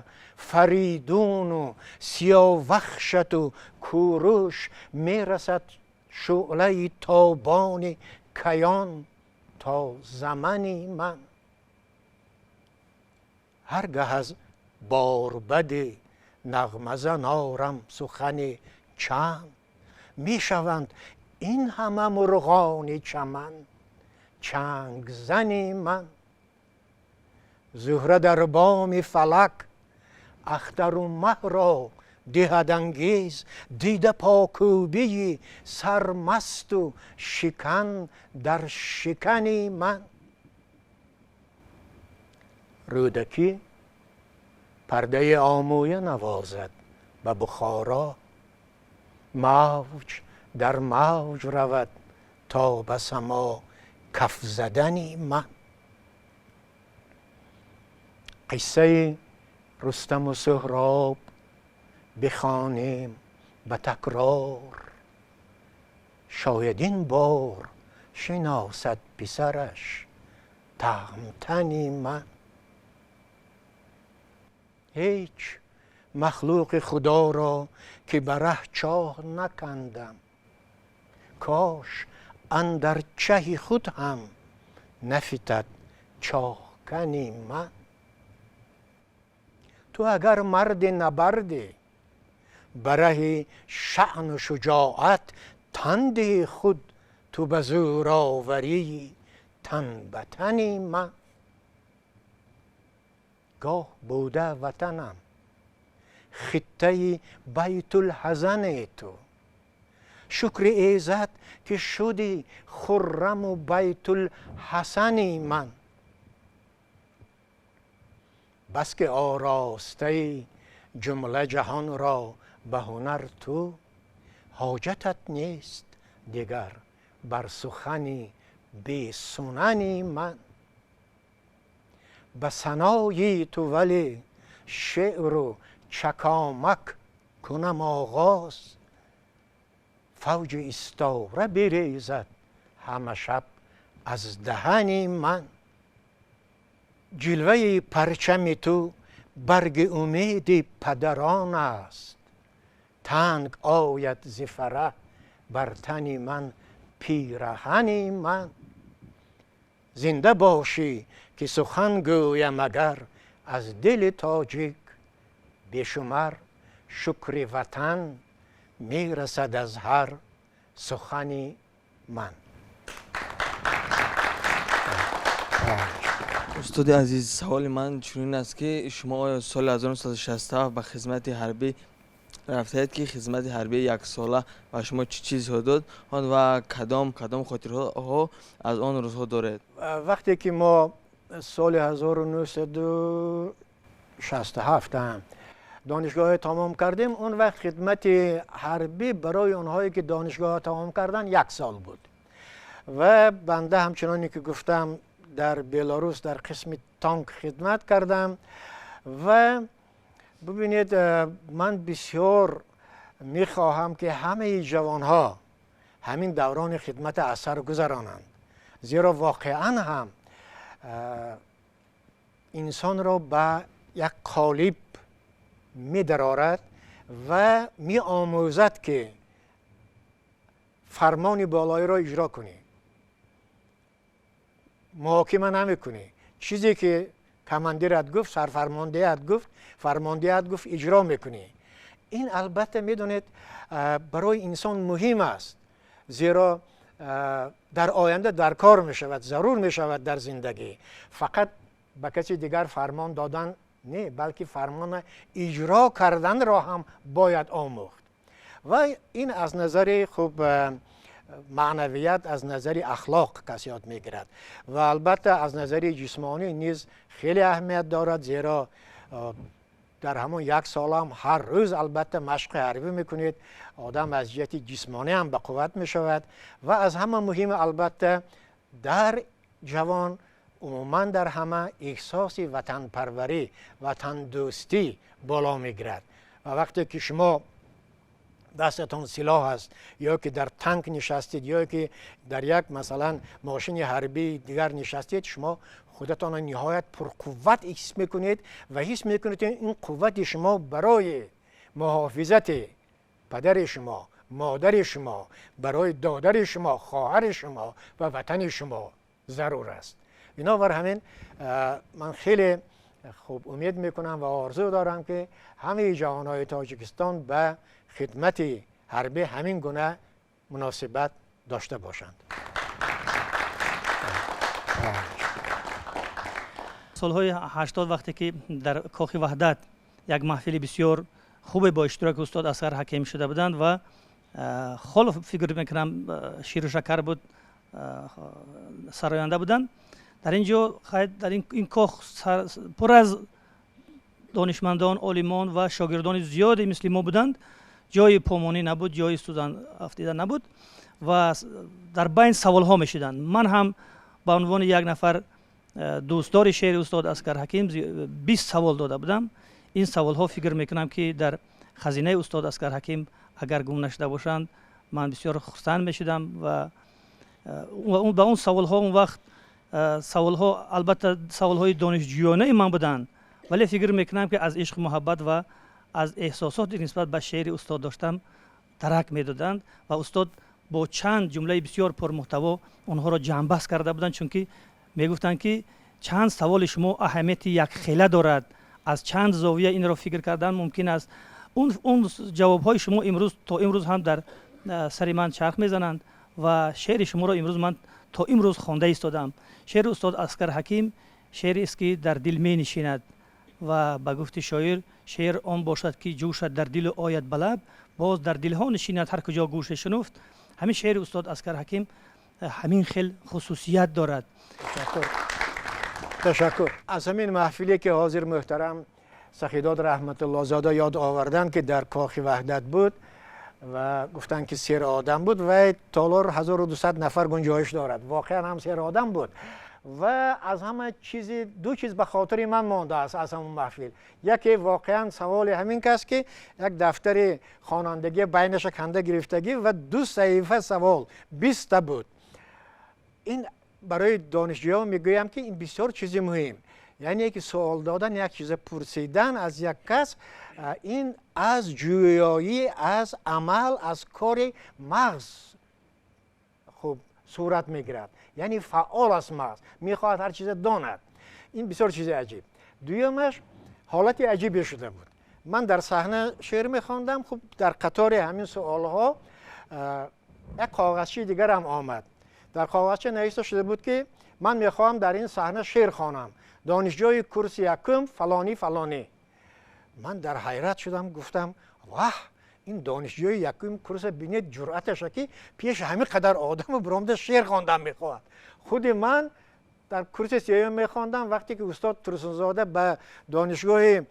Фаридуну Сиёвахшату Куруш мерасад шӯълаи тобони каён то замани ман. Ҳар гаҳ аз борбади нағмазанорам сухани чанд, мешаванд ин ҳама мурғони чаман чангзани ман. Зуҳра дар боми фалак ахтару маҳро диҳад ангез, дида покӯбии сармасту шикан дар шикани ман. Рӯдакӣ пардаи омӯя навозад ба Бухоро, мавҷ дар мавҷ равад то ба само каф задани ман. Қиссаи Рустаму Суҳроб бихонем ба такрор, шояд ин бор шиносад писараш таъмтани ман. Ҳеҷ махлуқи худоро ки ба раҳ чоҳ накандам, кош андар чаҳи худ ҳам нафитад чоҳкани ман. Ту агар марди набардӣ, ба раҳи шаъну шуҷоат тан диҳӣ худ ту ба зӯроварии тан ба тани ман. Гоҳ буда ватанам хиттаи байтулҳазане ту, шукри эзад ки шуди хурраму байтулҳасани ман. Бас ки оростаи ҷумла ҷаҳонро ба ҳунар ту, ҳоҷатат нест дигар бар сухани бесунани ман. Ба санои ту вале шеъру чакомак кунам оғоз, фавҷи истора бирезад ҳама шаб аз даҳани ман. Ҷилваи парчами ту барги умеди падарон аст, танг ояд зи фараҳ бар тани ман пираҳани ман. Зинда бошӣ ки сухан гӯям агар аз дили тоҷик, бешумар шукри ватан мерасад аз ҳар сухани ман. Устоди азиз, саволи ман чунин аст, ки шумо оё соли 1967 ба хизмати ҳарбӣ рафтаед, ки хизмати ҳарбии яксола ба шумо чӣ чизҳо дод ва кадом хотирҳо аз он рӯзҳо доред? Вақте ки мо соли 1967 донишгоҳ тамом кардем, он вақт хидмати ҳарбӣ барои онҳое ки донишгоҳ тамом карданд як сол буд ва банда ҳамчуноне ки гуфтам дар Беларус дар қисми танк хидмат кардам. Ва бубинед, ман бисёр мехоҳам, ки ҳамаи ҷавонҳо ҳамин даврони хидмат аз сар гузаронанд, зеро воқеан ҳам инсонро ба як қолиб медарорад ва меомӯзад, ки фармони болоиро иҷро кунӣ, муҳокима намекунӣ. Чизе ки командират гуфт, сарфармондеҳат гуфт, фармондеҳат гуфт, иҷро мекунӣ. Ин албатта, медонед, барои инсон муҳим аст, зеро дар оянда дар кор мешавад, зарур мешавад дар зиндагӣ. Фақат ба каси дигар фармон додан не, балки фармона иҷро карданро ҳам бояд омӯхт. Ва ин аз назари хуб маънавият, аз назари ахлоқ кас ёд мегирад ва албатта аз назари ҷисмонӣ низ хеле аҳамият дорад, зеро дар ҳамон як солам ҳар рӯз албатта машқи ҳарбӣ мекунед, одам аз ҷиҳати ҷисмонӣ ҳам ба қувват мешавад. Ва аз ҳама муҳим, албатта, дар ҷавон, умуман дар ҳама, эҳсоси ватанпарварӣ, ватандӯстӣ боло мегирад. Ва вақте ки шумо дастатон силоҳ аст ё ки дар танк нишастед, ё ки дар як, масалан, мошини ҳарбии дигар нишастед, шумо худатонро ниҳоят пурқувват ҳис мекунед ва ҳис мекунед, ин қуввати шумо барои муҳофизати падари шумо, модари шумо, барои додари шумо, хоҳари шумо ва ватани шумо зарур аст. Бинобар ҳамин ман хеле хуб умед мекунам ва орзу дорам, ки ҳамаи ҷавонҳои Тоҷикистон ба хидмати ҳарбӣ ҳамин гуна муносибат дошта бошанд. Солҳои 80, вақте ки дар Кохи Ваҳдат як маҳфили бисёр хубе бо иштироки устод Асғар Ҳаким шуда буданд ва холов, фикр мекунам, ширу шакар буд, сароянда буданд дар ин ҷо. Дар ин кох пур аз донишмандон, олимон ва шогирдони зиёде мисли мо буданд. Ҷои помонӣ набуд, ҷои сӯзан афтида набуд ва дар байн саволҳо мешуданд. Ман ҳам ба унвони як нафар дӯстдори шеъри устод Асгар Ҳаким 20 савол дода будам. Ин саволҳо, фикр мекунам, ки дар хазинаи устод Асгар Ҳаким агар гум нашуда бошанд, ман бисёр хурсанд мешудам. Ва ба он саволҳо, он вақт саволҳо албатта саволҳои донишҷӯёнаи ман буданд, вале фикр мекунам, ки аз ишқу муҳаббат ва аз эҳсосоте нисбат ба шеъри устод доштам дарак медоданд. Ва устод бо чанд ҷумлаи бисёр пурмуҳтаво онҳоро ҷамъбаст карда буданд, чунки мегуфтанд, ки чанд саволи шумо аҳамияти якхела дорад, аз чанд зовия инро фикр кардан мумкин аст. Он ҷавобҳои шумо имрӯз то имрӯз ҳам дар сари ман чарх мезананд ва шеъри шуморо имрӯз ман то имрӯз хонда истодам. Шеъри устод Асгар Ҳаким шеърест, ки дар дил менишинад ва ба гуфти шоир, шеър он бошад, ки ҷӯшад дар дилу ояд ба лаб, боз дар дилҳо нишинад, ҳар куҷо гӯше шунуфт. Ҳамин шеъри устод Асгар Ҳаким ҳамин хел хусусият дорад. Ташаккур. Аз ҳамин маҳфиле, ки ҳозир муҳтарам Сахидод Раҳматуллозода ёд оварданд, ки дар Кохи Ваҳдат буд ва гуфтанд, ки сер одам буд, ва толор 1200 нафар гунҷоиш дорад, воқеан ҳам сер одам буд. Ва аз ҳама чизи ду чиз ба хотири ман мондааст аз ҳамон маҳфил. Яке воқеан саволи ҳамин кас, ки як дафтари хонандагӣ байнаша канда гирифтагӣ ва ду саҳифа савол, 20-та буд. Ин барои донишҷӯён мегӯям, ки ин бисёр чизи муҳим, яъне ки суол додан, як чиза пурсидан аз як кас, ин аз ҷӯёӣ, аз амал, аз кори мағз хуб сурат мегирад, яъне фаъол аст мағз, мехоҳад ҳар чиза донад. Ин бисёр чизи аҷиб. Дуюмаш, ҳолати аҷибе шуда буд. Ман дар саҳна шеър мехондам. Хуб, дар қатори ҳамин суолҳо як коғазчии дигарам омад. Дар коғазча навишта шуда буд, ки ман мехоҳам дар ин саҳна шеър хонам, донишҷӯи курси якум фалонӣ фалонӣ. Ман дар ҳайрат шудам, гуфтам: ваҳ, ин донишҷӯи якум курса бинед, ҷуръаташа, ки пеши ҳамин қадар одаму биромада шеър хондан мехоҳад. Худи ман Дар курси сеюм мехондам, вақте ки устод Турсунзода ба донишгоҳи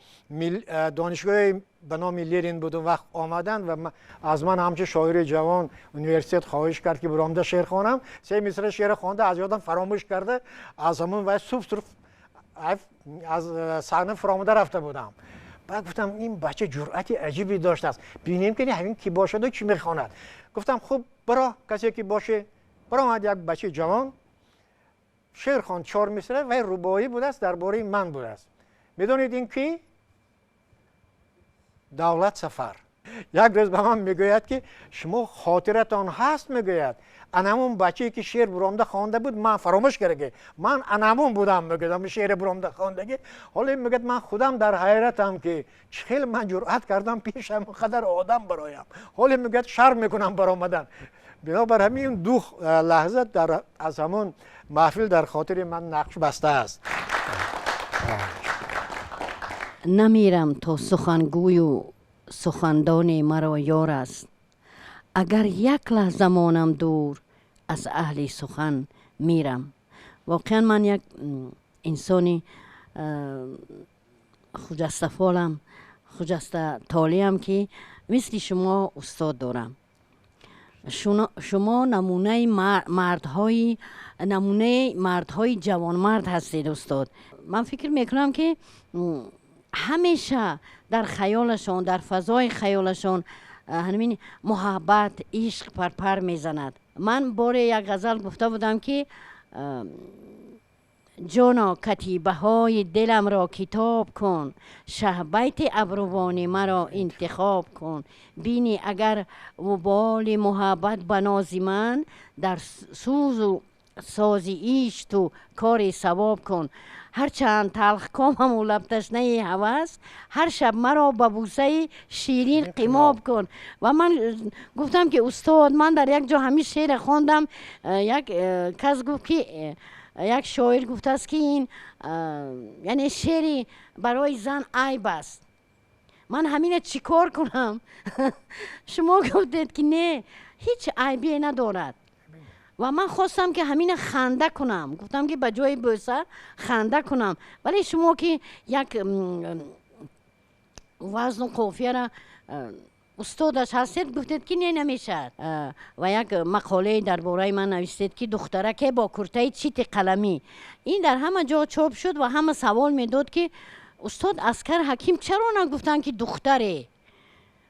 ба номи Ленин буд, он вақт омаданд ва аз ман ҳамчун шоири ҷавон университет хоҳиш кард, ки биромда шеър хонам. Се мисра шеър хонда, аз ёдам фаромӯш карда, аз ҳамон вай субҳ сурх аз саҳна фуромада рафта будам. Баъд гуфтам, ин бача ҷуръати аҷибе доштааст, бинем, ки ҳамин ки бошаду чӣ мехонад. Гуфтам, хуб, биро, касе ки боше. Баромад як бачаи ҷавон, шеър хонд, чор мисра, вай рубоӣ будааст, дар бораи ман будааст. Медонед, ин ки Давлат Сафар. Як рӯз ба ман мегӯяд, ки шумо хотиратон ҳаст, мегӯяд, анамун бачае ки шеър буромда хонда буд, ман фаромӯш кардаги, ман анамун будам, мегӯяд, ами шеъре буромда хондагӣ. Ҳоло, мегӯяд, ман худам дар ҳайратам, ки чӣ хел ман ҷуръат кардам пеш ҳамон қадар одам бароям. Ҳоло, мегӯяд, шарм мекунам баромадан. Бинобар ҳамин ду лаҳза аз ҳамон маҳфил дар хотири ман нақш бастааст. Намирам, то сухангӯю сухандоне маро ёр аст. Агар як лаҳза монам дур, аз аҳли сухан мирам. Воқеан, ман як инсони хуҷастафолам, хуҷастатолиам, ки мисли шумо устод дорам. Шумо намунаи мардҳои ҷавонмард ҳастед, устод. Ман фикр мекунам, ки ҳамеша дар хаёлашон, дар фазои хаёлашон ҳамин муҳаббат, ишқ парпар мезанад. Ман боре як ғазал гуфта будам, ки ҷоно, катибаҳои диламро китоб кун, шаҳбайти абрувони маро интихоб кун. Бини агар вуболи муҳаббат ба нози ман, дар сӯзу сози ишту кори савоб кун. Ҳарчанд талхкомаму лабташнаи ҳавас, ҳар шаб маро ба бӯсаи ширин қимоб кун. Ва ман гуфтам, ки устод, ман дар як ҷо ҳамин шеъра хондам, як кас гуфт, ки як шоир гуфтааст, ки ин яъне шеъри барои зан айб аст. Ман ҳамина чӣ кор кунам? Шумо гуфтед, ки не, ҳеҷ айбе надорад. Ва ман хостам, ки ҳамина ханда кунам. Гуфтам, ки ба ҷои бӯса ханда кунам. Вале шумо, ки як вазну қофияра устодаш ҳастед, гуфтед, ки не, намешавад. Ва як мақолае дар бораи ман навиштед, ки духтараке бо куртаи чити қаламӣ. Ин дар ҳама ҷо чоп шуд ва ҳама савол медод, ки устод Аскар Ҳаким чаро нагуфтанд, ки духтаре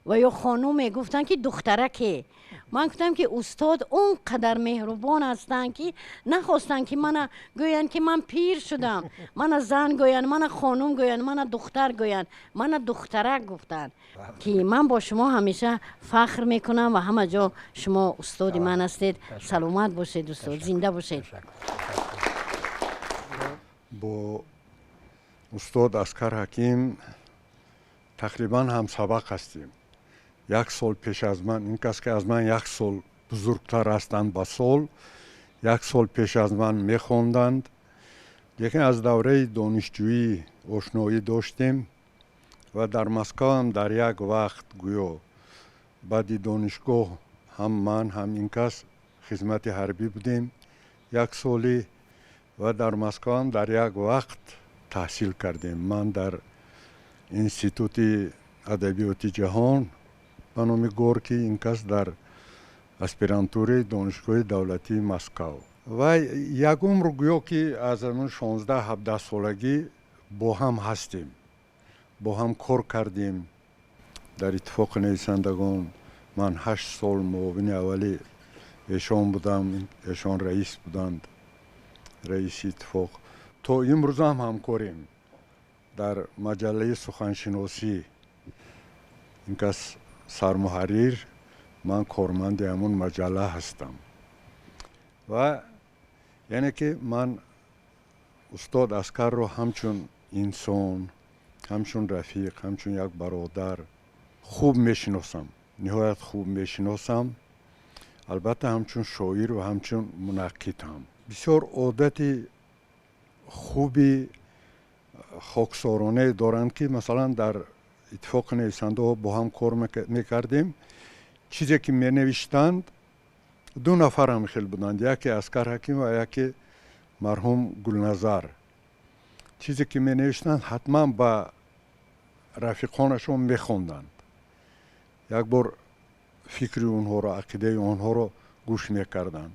ва ё хонуме, гуфтанд, ки духтараке. Ман гуфтам, ки устод он қадар меҳрубон ҳастанд, ки нахостанд, ки мана гӯянд, ки ман пир шудам, мана зан гӯянд, мана хонум гӯянд, мана духтар гӯянд. Мана духтарак гуфтанд, ки ман бо шумо ҳамеша фахр мекунам ва ҳама ҷо шумо устоди ман ҳастед. Саломат бошед, устод, зинда бошед. Бо устод Аскар Ҳаким тақрибан ҳамсабақ ҳастем. Як сол пеш аз ман ин кас, ки аз ман як сол бузургтар ҳастанд ба сол, як сол пеш аз ман мехонданд, лекин аз давраи донишҷӯӣ ошноӣ доштем ва дар Москавам дар як вақт, гӯё баъди донишгоҳ, ҳам ман, ҳам ин кас хизмати ҳарбӣ будем як солӣ ва дар Москавам дар як вақт таҳсил кардем. Ман дар Институти адабиёти ҷаҳон ба номи Горький, ин кас дар аспирантураи Донишгоҳи давлатии Москав. Ва як умр, гӯё ки аз 16-17 солагӣ бо ҳам ҳастем, бо ҳам кор кардем дар Иттифоқи нависандагон. Ман 8 сол муовини аввали эшон будам, эшон раис буданд, раиси иттифоқ. То имрӯзам ҳамкорем дар маҷаллаи суханшиносӣ. Ин кас сармуҳаррир, ман корманди ҳамун маҷалла ҳастам. Ва яъне ки ман устод Аскарро ҳамчун инсон, ҳамчун рафиқ, ҳамчун як бародар хуб мешиносам, ниҳоят хуб мешиносам. Албатта, ҳамчун шоир ва ҳамчун мунаққид ҳам бисёр одати хуби хоксоронае доранд, ки масалан дар Иттифоқи нависандаҳо бо ҳам кор мекардем. Чизе ки менавиштанд, ду нафар ҳам хел буданд, яке Аскар Ҳаким ва яке Марҳум Гулназар, чизе ки менавиштанд, ҳатман ба рафиқонашон мехонданд, як бор фикри онҳоро, ақидаи онҳоро гӯш мекарданд.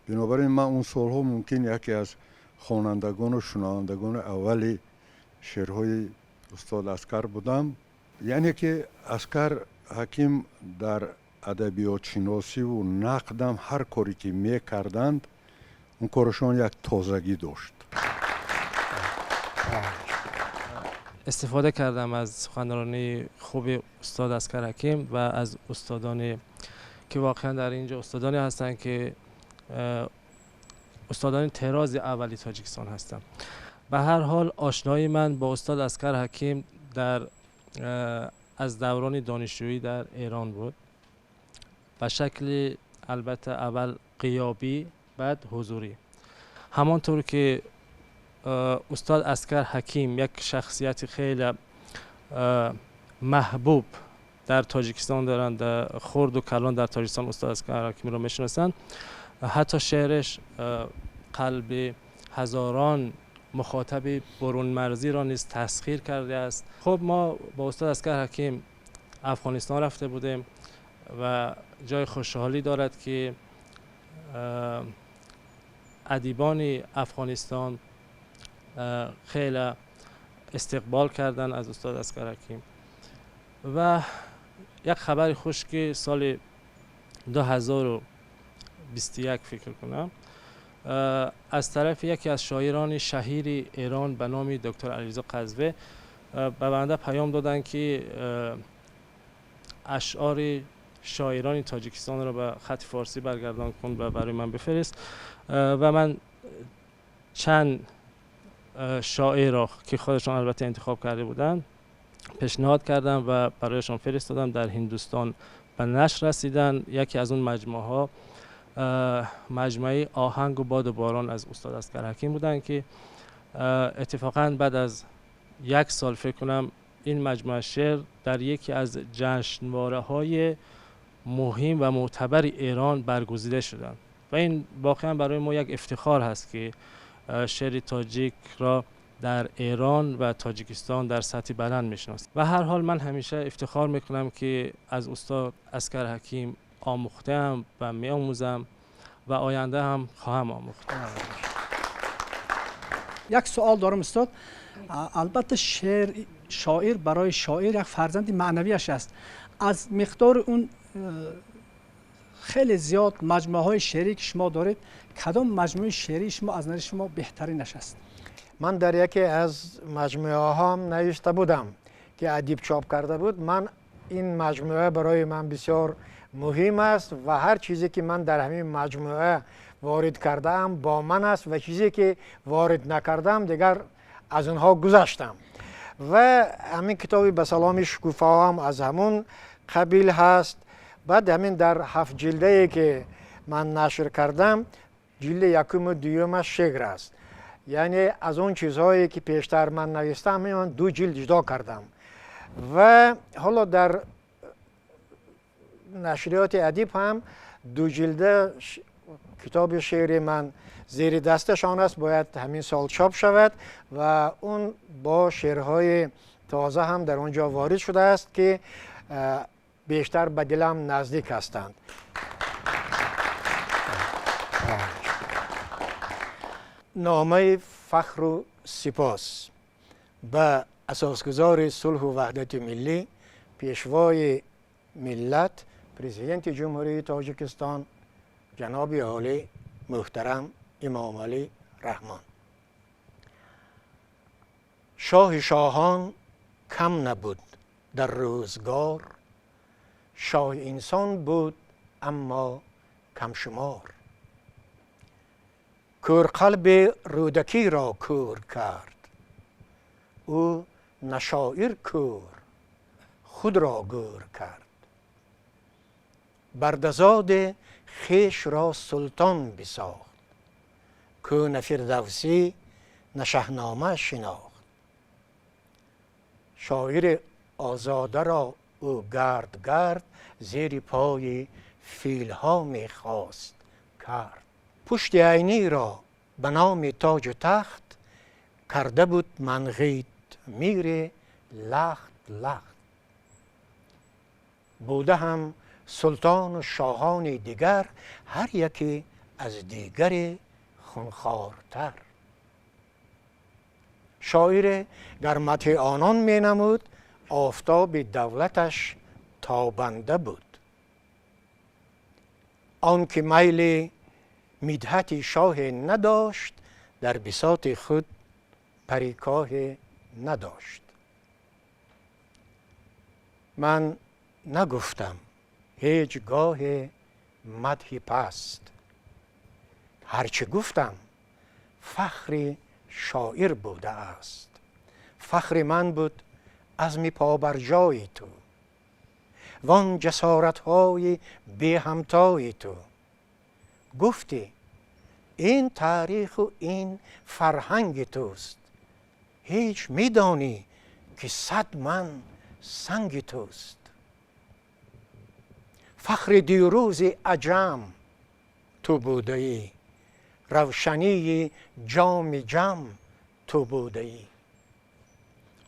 Бинобар ин ман он солҳо мумкин яке аз хонандагону шунавандагони аввали шеърҳои устод Аскар будам. Яъне ки Аскар Ҳаким дар адабиётшиносиву нақдам ҳар коре ки мекарданд, он корашон як тозагӣ дошт. Истифода кардам аз суханронии хуби устод Аскар Ҳаким ва аз устодоне ки воқеан дар инҷо устодоне ҳастанд ки устодони тарози аввали Тоҷикистон ҳастанд. Ба ҳар ҳол, ошноии ман бо устод Аскар Ҳаким дар аз даврони донишҷӯӣ дар Эрон буд, ба шакли албатта аввал ғиёбӣ, баъд ҳузурӣ. Ҳамонтавр ки устод Аскар Ҳаким як шахсияти хеле маҳбуб дар Тоҷикистон доранд, хурду калон дар Тоҷикистон устод Аскар Ҳакимро мешиносанд, ҳатто шеъраш қалби ҳазорон мухотаби бурунмарзиро низ тасхир кардааст. Хуб, мо бо устод Аскар Ҳаким Афғонистон рафта будем ва ҷои хушҳолӣ дорад ки адибони Афғонистон хеле истиқбол карданд аз устод Аскар Ҳаким. Ва як хабари хуш ки соли 2021, фикр кунам, аз тарафи яке аз шоирони шаҳири Эрон ба номи доктор Алирзо Қазве ба банда паём доданд ки ашъори шоирони Тоҷикистонро ба хати форсӣ баргардон кун ва барои ман бифирист. Ва ман чанд шоирро ки худашон албатта интихоб карда буданд пешниҳод кардам ва барояшон фиристодам. Дар Ҳиндустон ба нашр расиданд. Яке аз он маҷмӯаҳо маҷмӯаи оҳангу боду борон аз устод Аскар Ҳаким буданд ки иттифоқан баъд аз як сол, фикр кунам, ин маҷмӯа шеър дар яке аз ҷашнвораҳои муҳим ва мӯътабари Эрон баргузида шуданд ва ин воқеан барои мо як ифтихор ҳаст ки шеъри тоҷикро дар Эрон ва Тоҷикистон дар сатҳи баланд мешиносанд. Ва ҳар ҳол, ман ҳамеша ифтихор мекунам ки аз устод Аскар Ҳаким омӯхтаам ва меомӯзам ва оянда ҳам хоҳам омӯхт. Як суол дорам, устод. Албатта, шеър шоир барои шоир як фарзанди маънавиаш аст. Аз миқдори он хеле зиёд маҷмӯаҳои шеърӣ ки шумо доред, кадом маҷмӯаи шеърии шумо аз назари шумо беҳтаринаш аст? Ман дар яке аз маҷмӯаҳоам навишта будам ки Адиб чоп карда буд. Ман ин маҷмӯа барои ман бисёр муҳим аст ва ҳар чизе ки ман дар ҳамин маҷмӯа ворид кардаам, бо ман аст ва чизе ки ворид накардам, дигар аз онҳо гузаштам. Ва ҳамин китоби «Ба саломи шукуфаҳоам» аз ҳамун қабил ҳаст. Баъд ҳамин дар ҳафт ҷилдае ки ман нашр кардам, ҷилди якуму дуюмаш шеър аст, яъне аз он чизҳое ки пештар ман навистам, ман ду ҷилд ҷудо кардам. Ва ҳоло дар нашриёти Адиб ҳам ду ҷилда китоби шеъри ман зери дасташон аст, бояд ҳамин сол чоп шавад ва он бо шеърҳои тоза ҳам дар он ҷо ворид шудааст ки бештар ба дилам наздик ҳастанд. Номаи фахру сипос ба асосгузори сулҳу ваҳдати миллӣ, пешвои миллат, Президенти Ҷумҳурии Тоҷикистон ҷаноби олӣ муҳтарам Эмомалӣ Раҳмон. Шоҳи шоҳон кам набуд дар рӯзгор, шоҳи инсон буд, аммо камшумор. Кӯрқалби Рӯдакиро кӯр кард ӯ, на шоир кӯр, худро гӯр кард. Бардазоде хешро султон бисохт, кӯ на Фирдавсӣ, на Шаҳнома шинохт. Шоири озодаро ӯ гард гард зери пои филҳо мехост кард. Пушти Айниро به نام تاج و تخت کرده بود منغیت میر لخت لخت. بوده هم سلطان و شاهان دیگر، هر یکی از دیگر خونخوارتر. شاعر گر مدح آنان می نمود، آفتاب دولتش تابنده بود. آنکه میل مدحت شاه نداشت، در بساط خود پریکاه نداشت. من نگفتم هیچگاه مدح پست، هرچه گفتم فخر شاعر بوده است. فخر من بود عزم پابرجای تو، وان جسارت‌های بی همتای تو. گفتی این تاریخ و این فرهنگ توست، هیچ می‌دانی که 100 من سنگ توست. فخر دیروز عجم تو بوده ای، روشنی جام جم تو بوده ای.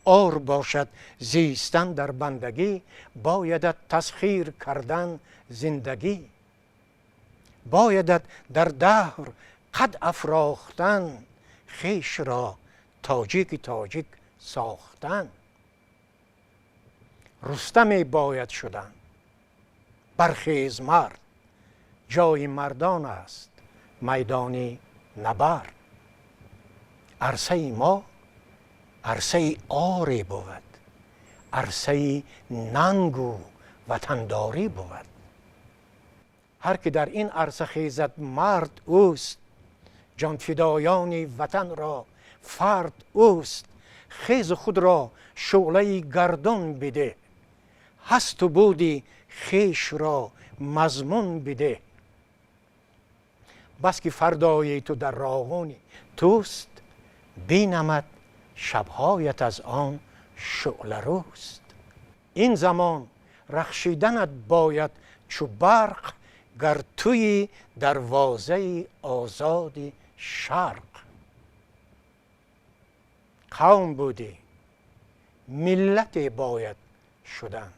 آر باشد زیستن در بندگی، بایدت تسخیر کردن زندگی. بایدت در دهر قد افراختن، خویش را تاجیک تاجیک ساختن. رستمی باید شدن، برخیز مرد، جای مردان است میدان نبرد. عرصه ما عرصه آری بود، عرصه ننگ و وطنداری بود. هر که در این عرصه خیزد مرد اوست، جان فدایان وطن را فرد اوست. خیز خود را شعله گردون بده، هست و بودی خویش را مضمون بده. بس که فردای تو در راغون توست، بینمد شبهایت از آن شعله روست. این زمان رخشیدنت باید چو برق، گر تویی دروازه آزاد شرق. قوم بودی ملت باید شدن،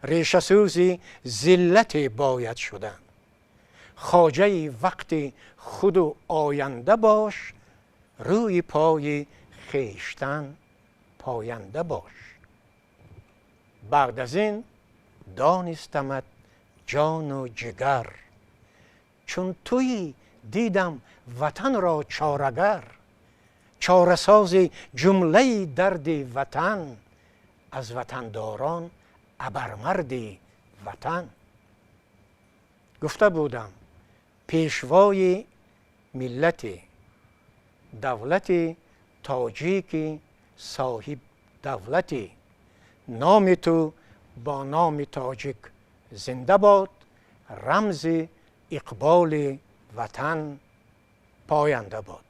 ریشه سوزی ذلت باید شدن. خواجه وقت خود و آینده باش، روی پای خویشتن پاینده باش. بعد از این دانستمت جان و جگر، چون تویی دیدم وطن را چاره گر. چاره ساز جمله درد وطن، از وطنداران ابرمرد وطن. گفته بودم پیشوای ملت، دولت تاجیک صاحب دولتی، نام تو با نام تاجیک زنده باد، رمز اقبال وطن پاینده باد.